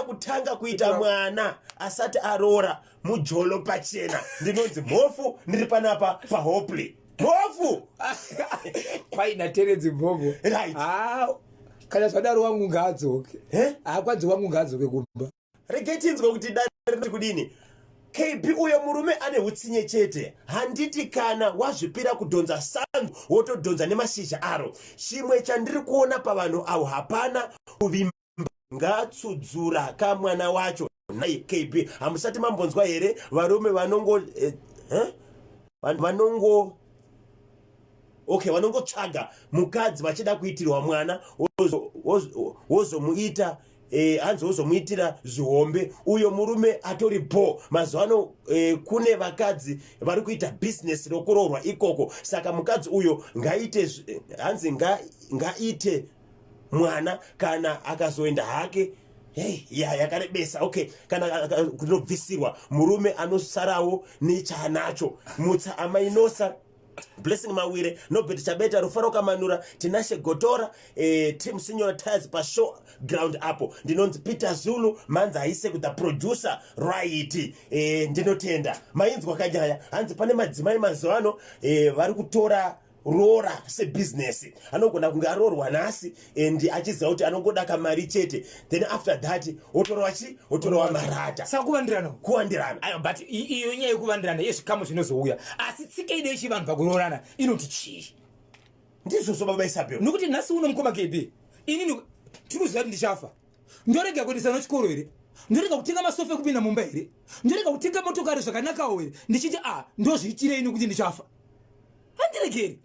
S4: kutanga kuita mwana asati aroora mujolo pachena. Ndinonzi Mhofu, ndiri panapa paHopley. Mhofu.
S3: Kwaina Teredzi Mhofu. Ah, kana zvadaro wangu ngaadzoke.
S4: Eh?
S3: Akwanzi wangu ngaadzoke kumba.
S4: Regai tinzwe kuti dare rinoti kudini. KB, uyo murume ane utsinye chete. Handiti kana wazvipira kudhonza sanzu, wotodhonza nemashizha aro? Chimwe chandiri kuona pavanhu avo, hapana kuvimba. Ngatsudzura kamwana wacho. Nhai KB, hamusati mambonzwa here varume vanongo eh? Vanongo okay, vanongotsvaga mukadzi vachida kuitirwa mwana, wozomuita hanzi wozomuitira zvihombe. Uyo murume atori bo mazuva ano. Kune vakadzi vari kuita bhizinesi rokuroorwa ikoko. Saka mukadzi uyo ngaite hanzi ngaite mwana, kana akazoenda hake. Hey, ya yakarebesa okay kana kunobvisirwa murume anosarawo nechaanacho mutsa amainosa blessing mawire nobert chabeta rufaro kamanura tinashe gotora eh, team senior tires pashow ground apo ndinonzi peter zulu manzi haise kuthe producer right eh, ndinotenda mainzwa kanyaya hanzi pane madzimai mazuva ano eh, vari kutora roora sebhizinesi anogona kunge aroorwa nhasi and achiziva kuti anongoda kamari chete then after that otorwa chi otorwa marata
S3: saka kuvandirana
S4: kuwandirana
S3: aiwa but iyo nyaya yekuvandirana yezvikamu zvinozouya asi tsika ide yechivanhu pakuroorana inoti chii
S4: ndizvozvo baba isabel
S3: nokuti nhasi uno mukoma kb inini tiri kuziva kuti ndichafa ndorega kuendesa nochikoro here ndorega kutenga masofa ekupinda mumba here ndorega kutenga motokari zvakanakawo here ndichiti a ndozviitirei nokuti ndichafa handiregeri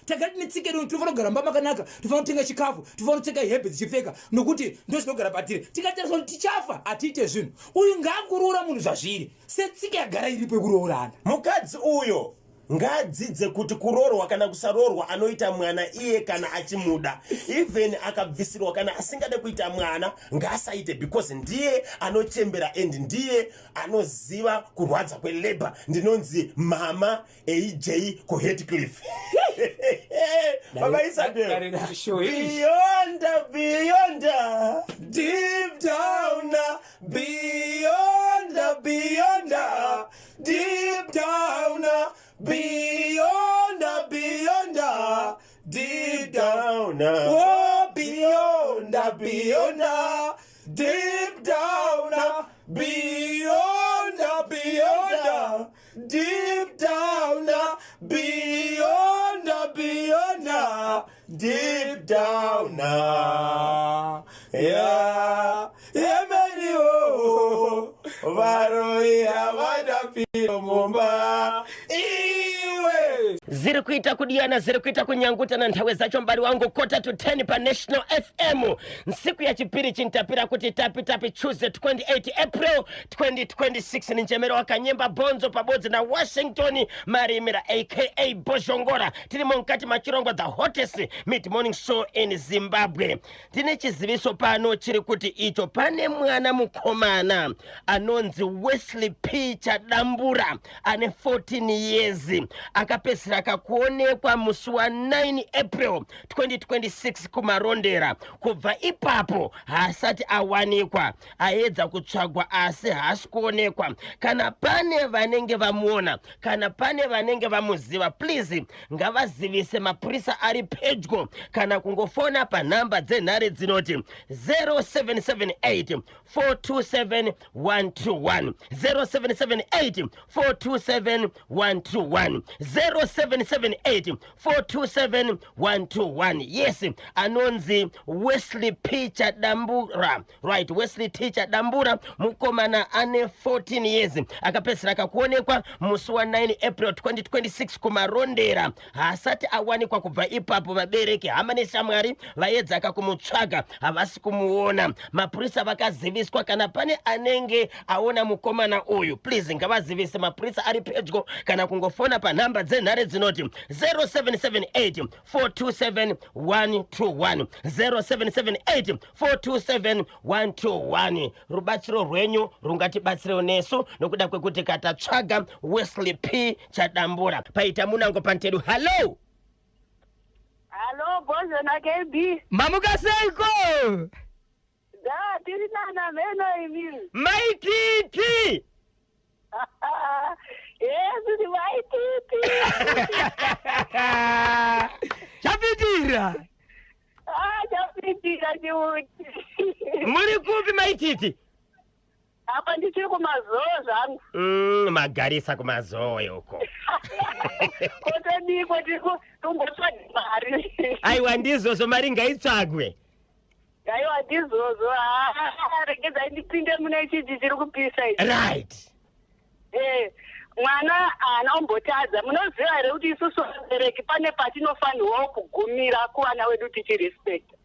S3: tagara tine tsika yedu tinofanira kugara mumba makanaka tofanira kutenga chikafu tofanira kutenga hembe dzichipfeka nokuti ndozvinogara patiri tikatarisa kuti tichafa hatiite zvinhu uyu ngaanguroora munhu zvazviri setsika yagara iripo yekuroorana
S4: mukadzi uyo ngaadzidze kuti kuroorwa kana kusaroorwa anoita mwana iye kana achimuda even akabvisirwa kana asingade kuita mwana ngaasaite because ndiye anochembera and ndiye anoziva kurwadza kwelabor ndinonzi mama aj kuhatcliff baba isabel beyond beyond
S3: deep down beyond beyond deep down beyond beyond deep down
S4: down
S3: oh beyond beyond deep down beyond beyond deep down beyond beyond
S4: deep down
S3: yeah yemeniwo varoi havana piro mumba iwe
S1: ziri kuita kudiyana ziri kuita kunyangutana nthawe zacho mbali wangu 9:45 pa National FM ntsiku ya chipiri chintapira kuti tapi tapi Tuesday 28 April 2026 ni njemero wa Kanyemba Bonzo pabodzi na Washington Marimira aka Bozhongora. Tirimo mkati machirongwa the hottest mid morning show in Zimbabwe. Tine chiziviso pano chiri kuti icho pane mwana mukomana anonzi Wesley P Chadambura ane 14 years akapedzisira akakuonekwa musi wa9 April 2026 kumarondera. Kubva ipapo haasati awanikwa, aedza kutsvagwa asi haasi kuonekwa. Kana pane vanenge vamuona, kana pane vanenge vamuziva, please ngavazivise mapurisa ari pedyo kana kungofona panhamba dzenhare dzinoti 0778 427 121, 0778 427 121, 0778 427 121. Yes, anonzi Wesley P Chadambura, right? Wesley T Chadambura, mukomana ane 14 years akapedzisira akakuonekwa musi wa9 April 2026 kumarondera. Haasati awanikwa kubva ipapo. Vabereki, hama neshamwari vaedzaka kumutsvaga, havasi kumuona. Mapurisa vakaziviswa. Kana pane anenge aona mukomana uyu, please ngavazivise mapurisa ari pedyo kana kungofona panhamba dzenhare dzinoti 0778 427 121, 0778 427 121. Rubatsiro rwenyu rungatibatsirewo nesu nokuda kwekuti katatsvaga Wesley P Chadambura. Paita munango pantedu. Hallo.
S5: Hallo, Bozho naKB.
S2: Mamuka seiko?
S5: Da, tiri nana meno imiri.
S1: Maititi.
S5: Yes, ndi maititi.
S2: Chapitira.
S5: Ah, chapitira chiuti.
S1: Muri kupi, maititi?
S5: Apa ndichiri kumazoo zvangu.
S1: Magarisa kumazowe uko.
S5: Kotodiko timbotsvaga mari.
S1: Aiwa, ndizvozvo, mari ngaitsvagwe.
S5: Aiwa, ndizvozvo. Ah, regedzai ndipinde mune ichichi chiri kupisa ichi.
S1: Right.
S5: Eh, mwana haana kumbotadza. Munoziva here kuti isusu vabereki pane patinofanirwawo kugumira kuvana vedu tichirespecta?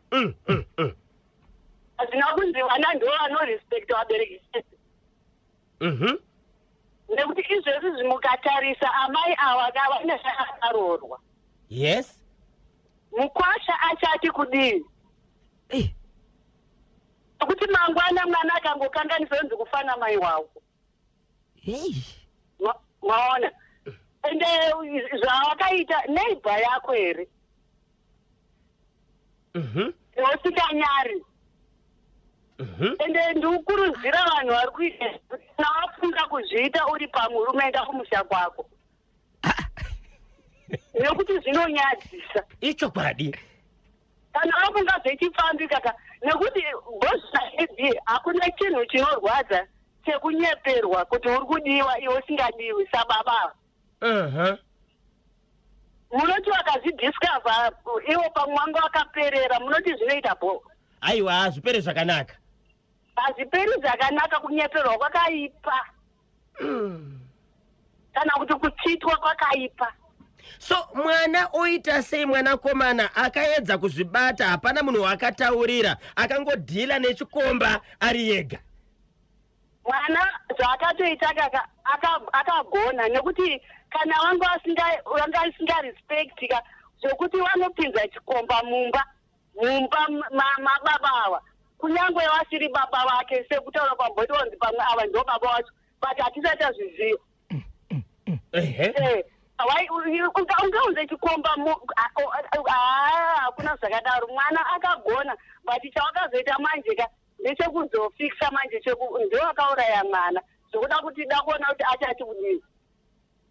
S5: Hazvina kunzi vana ndo vanorespecta vabereki chete. Nekuti izvezvi mukatarisa amai ava kavane akaroorwa. Mukwasha achati kudii? Nokuti mangwana mwana akangokanganisa onzi kufana mai wako.
S2: Hei.
S5: Maona? Ende zvawakaita neighbor yako here? Usinganyari. Ende ndikukurudzira vanhu vari kuita kuti kana wafunga kuzviita uri pamurume, enda kumusha kwako, nekuti zvinonyadzisa.
S1: Ichokwadi.
S5: Kana wafunga zvechipfambi kaka, nekuti bhozvaedi hakuna chinhu chinorwadza chekunyeperwa kuti uri kudiwa iwe usingadiwi sababa. Munoti vakazvidiscover ivo pamwe wanga wakaperera, munoti zvinoita bho?
S1: Aiwa, hazviperi zvakanaka.
S5: Hazviperi zvakanaka. Kunyeperwa kwakaipa, kana kuti kuchitwa kwakaipa.
S1: So mwana oita sei? Mwanakomana akaedza kuzvibata, hapana munhu waakataurira, akangodhila nechikomba ari yega.
S5: Mwana zvaakatoita kaka akagona, nekuti kana vanga vasingarespecti ka, zvokuti vanopinza chikomba mumba mababa ava, kunyange vasiri baba vake, sekutaura kwamboti wanzi pamwe ava ndo baba vacho, but hatisati tazviziva. Ungaunze chikomba, hakuna zvakadaro. Mwana akagona, but chawakazoita manje ka ndechekuzofikisa manje, ndewakauraya mwana, zvokuda kuti da kuona kuti achati kudini.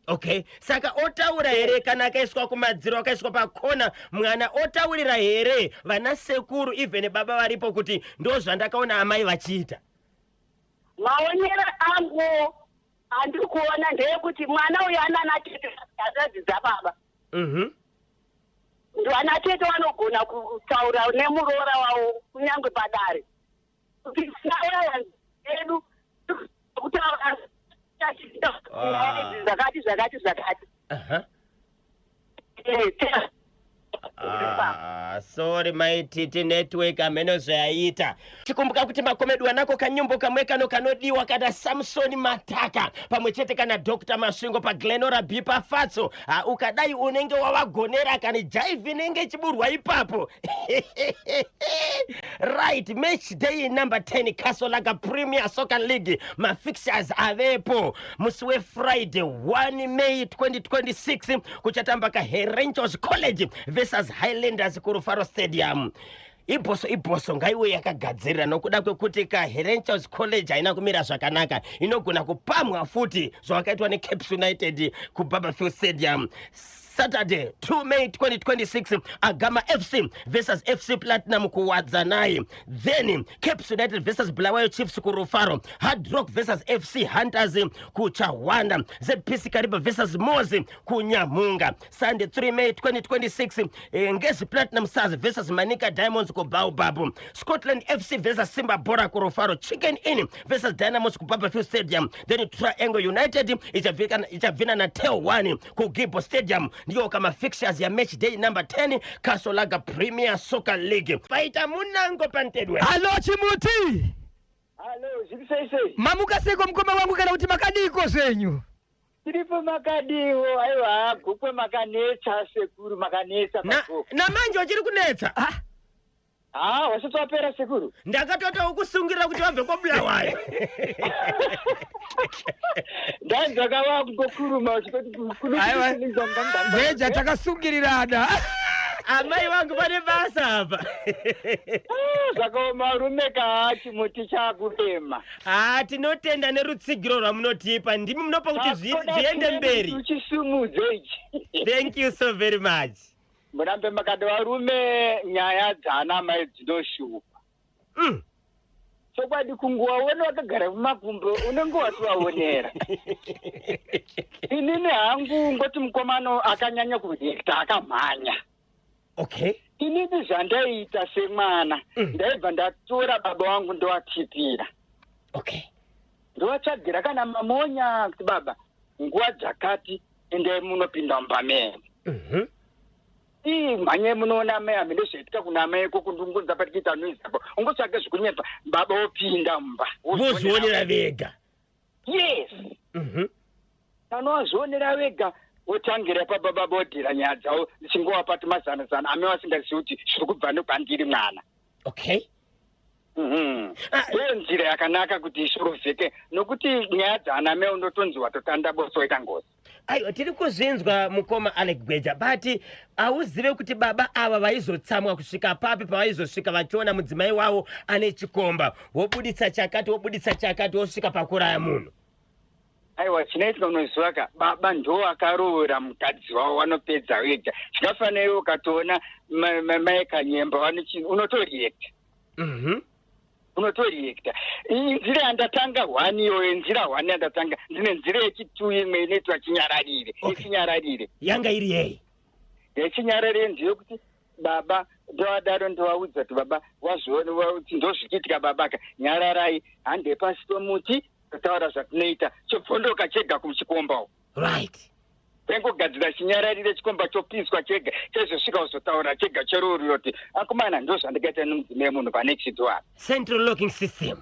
S1: Okay, saka otaura here kana akaiswa kumadziro, akaiswa pakona, mwana otaurira here vana sekuru, even baba varipo, kuti ndo zvandakaona amai vachiita?
S5: Maonero angu andiri kuona ndeyekuti mwana uyu anana tete, hanzvadzi dzababa. Vana tete vanogona kutaura nemuroora wavo kunyange padare kuti edu kutaura zvakati zvakati zvakati.
S1: Ah, sorry Maititi, network hameno zvayaita. Chikumbuka kuti makomedu anako kanyumbo kamwe kano kanodiwa kana Samsoni Mataka pamwe chete kana Dr Masvingo paGlenora B pafatso. Ha, ukadai unenge wavagonera kani, jive inenge ichiburwa ipapo. Right, match day number 10, Castle Lager Premier Soccer League, mafixtures avepo. Musi weFriday 1 May 2026 kuchatamba kaHerentals College versus Highlanders kuRufaro Stadium. Ibhoso ibhoso, ngaiwe yakagadzirira nokuda kwekuti kaHerentals College haina kumira zvakanaka, inogona kupamwa futi zvawakaitwa neCaps United kuBarbourfields Stadium. Saturday 2 May 2026, Agama FC versus FC Platinum kuWadzanai, then Caps United versus Bulawayo Chiefs kuRufaro, Hard Rock versus FC Hunters kuChawanda, ZPC Kariba versus Mozi kuNyamhunga. Sunday 3 May 2026, Ngezi Platinum Stars versus Manica Diamonds kuBaobab, Scotland FC versus Simba Bhora kuRufaro, Chicken Inn versus Dynamos kuBarbourfields Stadium, then Triangle United ichabvina naTel 1 kuGibbo Stadium. Ndiyo kama fixtures ya match day number 10, Castle Lager Premier Soccer League. Paita munango pantedwe.
S2: Halo, Chimuti.
S6: Halo, zviri sei sei?
S2: Mamuka seiko mukoma wangu, kana kuti makadiko zvenyu?
S6: Tiripo, makadiwo? Aiwa, Gokwe makanetsa sekuru, makanetsa. Pagokwe.
S1: Namanje uchiri kunetsa.
S2: Ah.
S6: Ha, wasati wapera sekuru.
S1: Ndakatota ukusungirira kuti vabve kwaBulawayo.
S6: Ndanzaka wakungokuruma uchitoti.
S2: Aiwa. Meja, takasungirirana.
S1: Amai vangu vane basa apa.
S6: Zvakaoma rume ka, chimuti chakurema.
S1: Ha, tinotenda nerutsigiro rwamunotipa, ndimi munopa kuti zviende mberi.
S6: Uchisumudze ichi.
S1: Thank you so very much.
S6: Murambe makati varume, nyaya dzaana mai dzinoshupa. Chokwadi, kungowaona wakagara mumakumbo unenge watovaonera. Inini hangu ngoti mukomano akanyanya kurekta, akamhanya. Inini zvandaiita semwana, ndaibva ndatora baba vangu ndovatipira, ndovatsvagira kana mamonya kuti baba, nguva dzakati endai munopinda mumba menyu. Ii, mhanye munoona amai, hamene zvaitika kuna amai ikoko, ndingonza patikiita noise apo, ungotsvage zvekunyepa, baba wopinda mumba.
S1: Vozvionera vega.
S6: Yes. Kana wazvionera vega, wotangira pababa bodhira nyaya dzavo, ndichingovapa tumazana zana, ame vasingazivi kuti zviri kubva nekwandiri mwana. Mhm.
S1: Ah.
S6: Ndiyo nzira yakanaka kuti isorovheke nokuti nyaya dzaana mai unotonzi watotanda boso waita ngozi.
S1: Aiwa, tiri kuzvinzwa mukoma Alec Gweja, but hauzive kuti baba ava vaizotsamwa kusvika papi pavaizosvika vachiona mudzimai wavo ane chikomba, wobuditsa chakati, wobuditsa chakati, wosvika pakuraya munhu.
S6: Aiwa, chinoitika unoziva ka, baba ndo akaroora mukadzi wavo, vanopedza vega. Zvakafanira iwe ukatoona mai Kanyemba unotoreacta. Unotoreacta. Inzira yandatanga hwani iyoyo, nzira hwani yandatanga. Ndine nzira yechitu imwe inoitwa chinyararire. Yechinyararire.
S1: Yanga iri yei?
S6: Yechinyararire ndeyekuti baba ndovadaro, ndovaudza kuti baba, wazviona kuti ndozvichiitika baba ka, nyararai, hande pasi pemuti totaura zvatinoita, chobvondoka chega kumuchikomba uko. Tengogadzira chinyararire, chikomba chopiswa chega, chezosvika kuzotaura chega cheruriro kuti akomana, ndo zvandikaita nemudzimai munhu pane chido apa.
S1: Central locking system.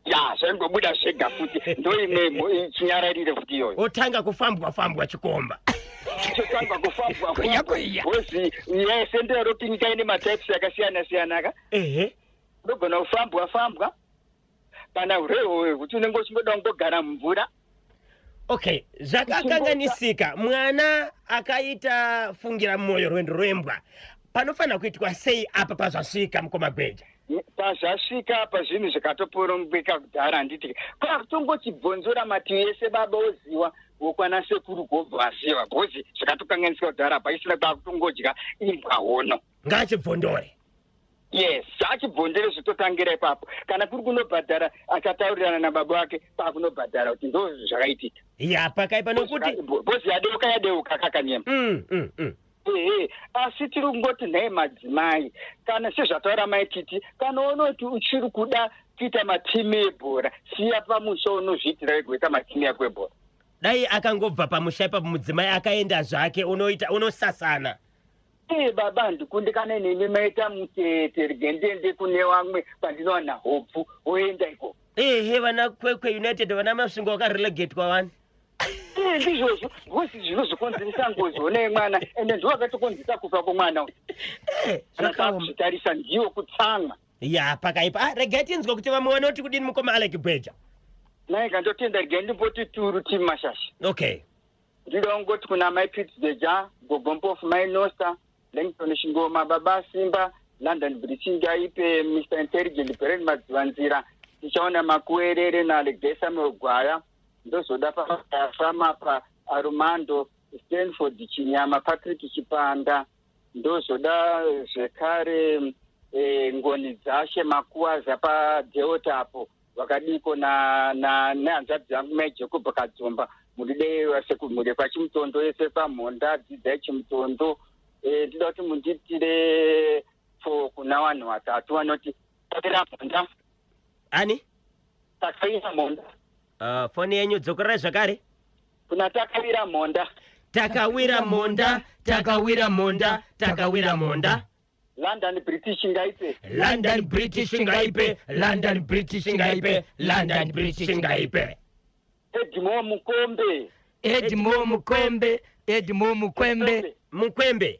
S6: Ya, zvaingobuda zvega futi, ndo imwe chinyararire futi iyoyo.
S1: Otanga kufambwa fambwa chikomba.
S6: Chotanga kufambwa.
S2: Kuya, kuya.
S6: Because yese ndeyaroti nyika ine matypes akasiyana siyana ka. Unogona kufambwa fambwa kana urehwo hwekuti unenge uchingoda kungogara mumvura.
S1: Okay, zvakakanganisika, mwana akaita fungira mwoyo rwendo rwembwa. Panofanira kuitwa sei apa pazvasvika, mukoma Gweja?
S6: Pazvasvika apa, zvinhu zvikatoporombeka kudhara, handiti? Kwakutongochibvonzora mativi ese, baba oziwa, wokwana sekuru gobva vaziva, because zvakatokanganisika kudhara, paisina kwakutongodya imbwa hono.
S1: Ngaachibvondore.
S6: Yes, achibvondere, zvitotangira ipapo. Kana kuri kunobhadhara, akataurirana nababa vake, kwakunobhadhara kuti ndo zvakaitika.
S1: Ya, pakaipa nokuti
S6: Bhozi yadeuka, yadeuka kakanyema. Ehe, asi tiri kungoti nhai madzimai, kana sezvataura maititi, kana unoti uchiri kuda kuita matimu ebhora, siya pamusha, unozviitira wega, kuita matimu yako ebhora.
S1: Dai akangobva pamusha ipapo mudzimai akaenda zvake, unoita unosasana.
S6: Ee baba, handikundikane nemi, maita mutete, rege ndiende kune vamwe kwandinowana hopfu, woenda ikoko.
S1: Ehe, vana Kwekwe United, vana Masvingo vakarelegatwa vani.
S6: Ee, ndizvozvo, ngozi zvinozokonzeresa ngozi honai mwana, ende ndiwo akatokonzeresa kufa kwomwana uyu. Kana
S1: Zvakaoma.
S6: takuzvitarisa, ndiwo kutsamwa.
S1: Ya, pakaipa. Ah, regai tinzwa kuti vamwe vanoti kudini, mukoma Alec Gweja.
S6: Naika, ndotenda, regai ndimboti turu timu mashasha.
S1: Okay.
S6: Ndinoda kungoti kuna mai Pitgeja, Gogo Mpofu, mai Nosta, Langton Shingoma, Baba Simba, London British Ngaipe, Mr Intelligent, Beren Madzivanzira, tichaona Makuwerere naAlegesa Mugwaya. Ndozoda pafama pa Armando Stanford Chinyama, Patrick Chipanda. Ndozoda zvekare Ngoni Dzashe Makuwaza paDelta apo vakadiko na na nehanzvadzi yangu mai Jacob Kadzomba, muride sekumhuri kwaChimutondo yese kwaMhonda, dzidzai Chimutondo. Ndinoda kuti mundiitire fo kuna vanhu vatatu vanoti Takawira Mhonda.
S1: Ani?
S6: Takawira Mhonda.
S1: Foni yenyu, dzokorerai zvakare.
S6: Kuna Takawira Mhonda.
S1: Takawira Mhonda, Takawira Mhonda, Takawira Mhonda.
S6: London British Ngaipe.
S1: London British Ngaipe, London British Ngaipe, London British Ngaipe.
S6: Edmo Mukombe.
S2: Edmo Mukombe, Edmo Mukwembe.
S1: Mukwembe.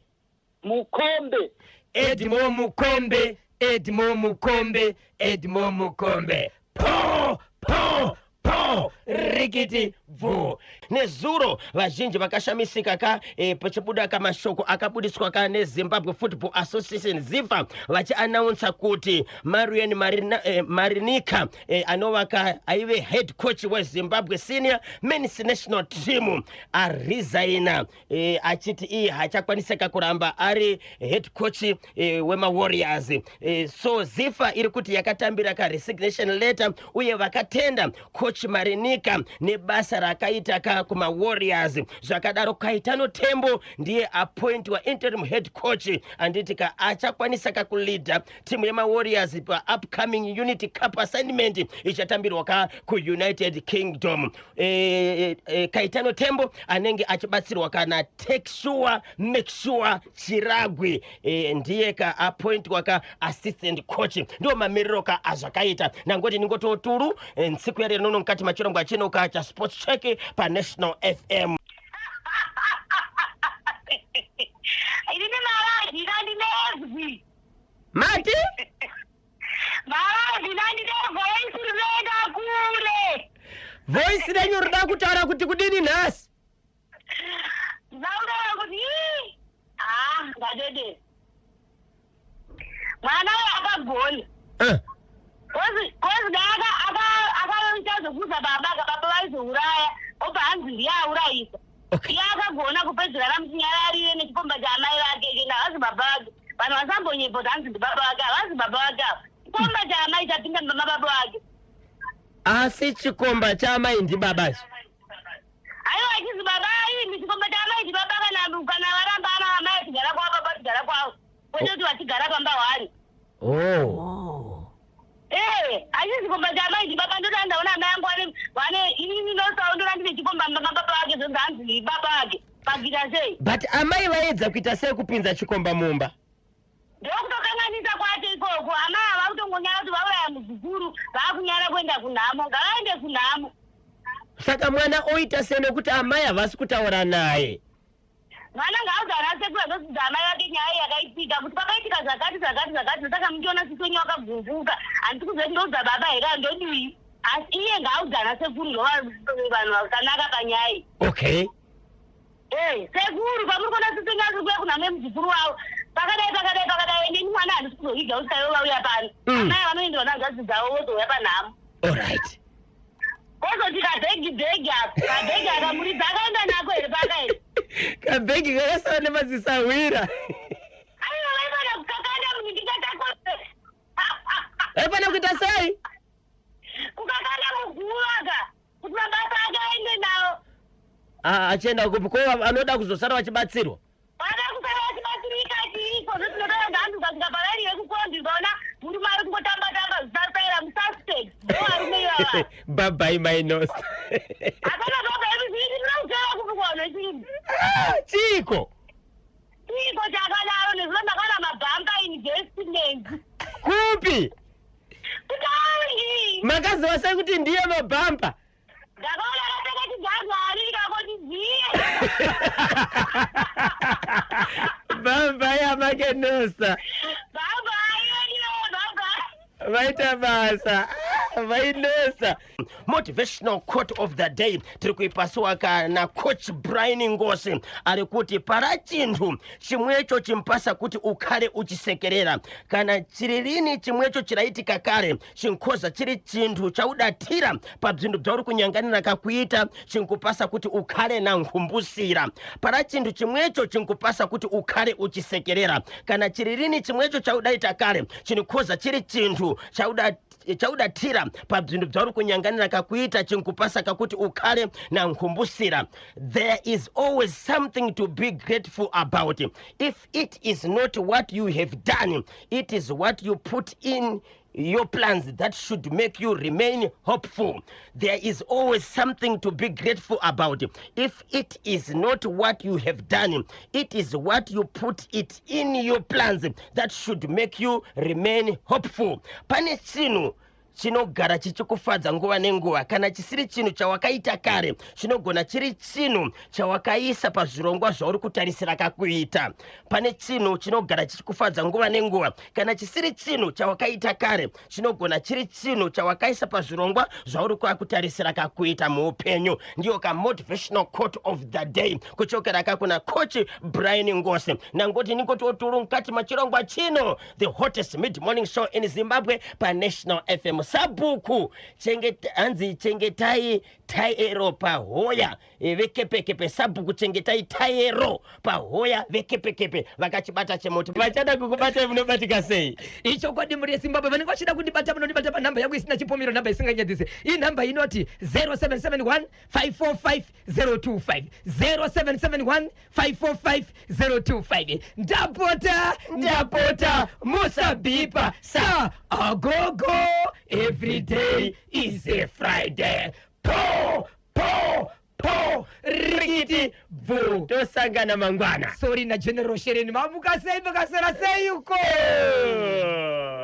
S6: Mukombe.
S1: Edmo Mukombe, Edmo Mukombe, Edmo Mukombe. Po po po, rikiti bvu. Nezuro vazhinji vakashamisika ka pachibuda kamashoko akabudiswa ka neZimbabwe Football Association, ZIFA, vachianaunsa kuti Marian Marinica anova ka aive head coach weZimbabwe senior men's national team aresigna, achiti iye haachakwanisika kuramba ari head coach wemaWarriors. So ZIFA iri kuti yakatambira ka resignation letter, uye vakatenda coach Marinica nebasa rakaita ka kumaWarriors. Zvakadaro, Kaitano Tembo ndiye appointwa interim head coach, anditi ka achakwanisa ka kuleada timu yemaWarriors paupcoming Unity Cup assignment ichatambirwa ka kuUnited Kingdom. Kaitano Tembo anenge achibatsirwa kana Take Sure Make Sure Chiragwi, ndiye ka appointwa ka assistant coach. Ndiwo mamiriro ka azvakaita. Nangoti ningototuru ntsiku yarero nono mukati machirongwa chino ka cha Sports Check paNational FM.
S5: Inini marazira ndinezwi.
S1: Mati?
S5: Marazira.
S1: kutaura kuti kudini nhasi?
S5: Ndakutaura kuti ii haa ndatete. Mwana uyo akagona.
S1: Eh.
S5: Kozi kozi da aka aka akaita zvekuudza baba ka baba vaizouraya obva hanzi ndiye aurayisa.
S1: Okay.
S5: Iye akagona kupedzera ramuchinyararire nechikomba chaamai vake kena havazi baba vake. Vanhu vasambonyepa kuti hanzi ndibaba vake havazi baba vake ava. Chikomba chaamai chapinda mumba mababa vake.
S1: Asi chikomba chaamai ndibaba izvo.
S5: Aiwa achizi baba imi chikomba chaamai ndibaba kana kana varamba ana amai achigara kwavo baba achigara kwavo. Kwete kuti vachigara pamba hwani.
S1: Oh.
S5: Eh, achizi chikomba chaamai ndibaba ndoti andaona amai angu vane vane inini ndinosawo ndona ndine chikomba mumba mababa vake zvonzi hanzi ndibaba vake. Pakuita sei?
S1: But amai vaedza kuita sei kupinza chikomba mumba?
S5: Ndokutokanganisa kwacho ikoko. Amai ava kutongonyara kuti vauraya muzukuru, vakunyara kuenda kunhamo. Ngavaende kunhamo.
S1: Saka mwana oita sei nekuti amai havasi kutaura naye?
S5: Mwana ngaaudze ana sekuru anozvidza amai vake nyaya yakaitika kuti pakaitika zvakati zvakati zvakati saka muchiona sisi wenyu wakagumbuka handisi kuziva kuti ndoudza baba here kana ndodii asi iye ngaaudze ana sekuru ndova vanhu vakanaka panyaya iyi.
S1: Okay.
S5: Eh, sekuru pamuri kuona sisi wenyu asiri kuuya kunhamo yemuzukuru wavo pakadai pakadai pakadai ende ini mwana handisi kuzoviga kusvika ivo vauya pano. Amai vanoenderwa nehanzvadzi dzavo vozouya panhamo.
S1: Alright.
S5: Kozoti kabhegi bhegi apo kabhegi akamuridza akaenda nako here paakaenda?
S1: Kabhegi kakasara nemadzisahwira.
S5: Aiwa vaifana kukakanda munhu ndikatakwa.
S1: Vaifana kuita sei?
S5: Kukakanda muguva ka kuti mabasa ake aende nawo.
S1: Ah, achienda kupi? Ko anoda kuzosara vachibatsirwa?
S5: Vada kusara vachibatsirika chiiko zvetinotaura kuti hanzi ukasvika paraini yekukombi ukaona murume ari kungotamba tamba zvisasayira mususpect ndovarume ivava.
S1: Bye bye my nose.
S5: Hapana baba yedu zvii tinoda kuteera kupi kuvanhu vechirungu.
S1: Ah, chiiko?
S5: Chiiko chakadaro nezuro ndakaona mabhanga investment.
S1: Kupi?
S5: Kutaundi.
S1: Makaziva sei kuti ndiye mabhampa?
S5: Ndakaona akapfeka chijagwari ndikangoti ziye.
S1: Bye bye amakenosa.
S5: Bye bye bye bye.
S1: Vaita basa. Vainosa. Motivational quote of the day tiri kuipasiwa kana coach Brian Ngosi ari kuti para chinthu chimwecho chimpasa kuti ukhale uchisekerera kana chiri lini chimwecho chiraitika kare chinkhoza chiri chinthu chaudathira pa bzinthu bzauri kunyanganira kakuita chinkupasa kuti ukhale na nkhumbusira para chinthu chimwecho chinkupasa kuti ukhale uchisekerera kana chiri lini chimwecho chaudaita kare chinikhoza chiri chinthu chauda chaudathira pa bzinthu bzauri kunyanganira kakuita chinkupasa kakuti ukhale na nkhumbusira. There is always something to be grateful about. If it is not what you have done, it is what you put in your plans that should make you remain hopeful. There is always something to be grateful about. If it is not what you have done, it is what you put it in your plans that should make you remain hopeful. Pane chinhu chinogara chichikufadza nguva nenguva kana chisiri chinhu chawakaita kare chinogona chiri chinhu chawakaisa pazvirongwa zvauri kutarisira kakuita. Pane chinhu chinogara chichikufadza nguva nenguva kana chisiri chinhu chawakaita kare chinogona chiri chinhu chawakaisa pazvirongwa zvauri kutarisira kakuita muupenyu. Ndiyo ka motivational quote of the day kuchokera ka kuna coach Brian Ngosi. Nangoti ningoti otulu mukati machirongwa chino the hottest mid morning show in Zimbabwe pa National FM. Sabhuku hanzi chengetai taero pahoya vekepekepe. Sabhuku chengetai taero pahoya vekepekepe vakachibata chemoto. Vachada kukubatai munobatika sei?
S2: Ichokwadi mhuri yeZimbabwe vanenge vachida kundibata munondibata panhamba yangu isina chipomero, nhamba isinganyadzise. Iyi nhamba inoti 0771 545 025, 0771 545 025. Ndapota ndapota musabhipa sa agogo, every day is a Friday. Po po po rikiti bvu.
S1: Tosangana mangwana.
S2: Sorry na General Shereni, mamuka sei, makasera sei uko?
S1: Oh.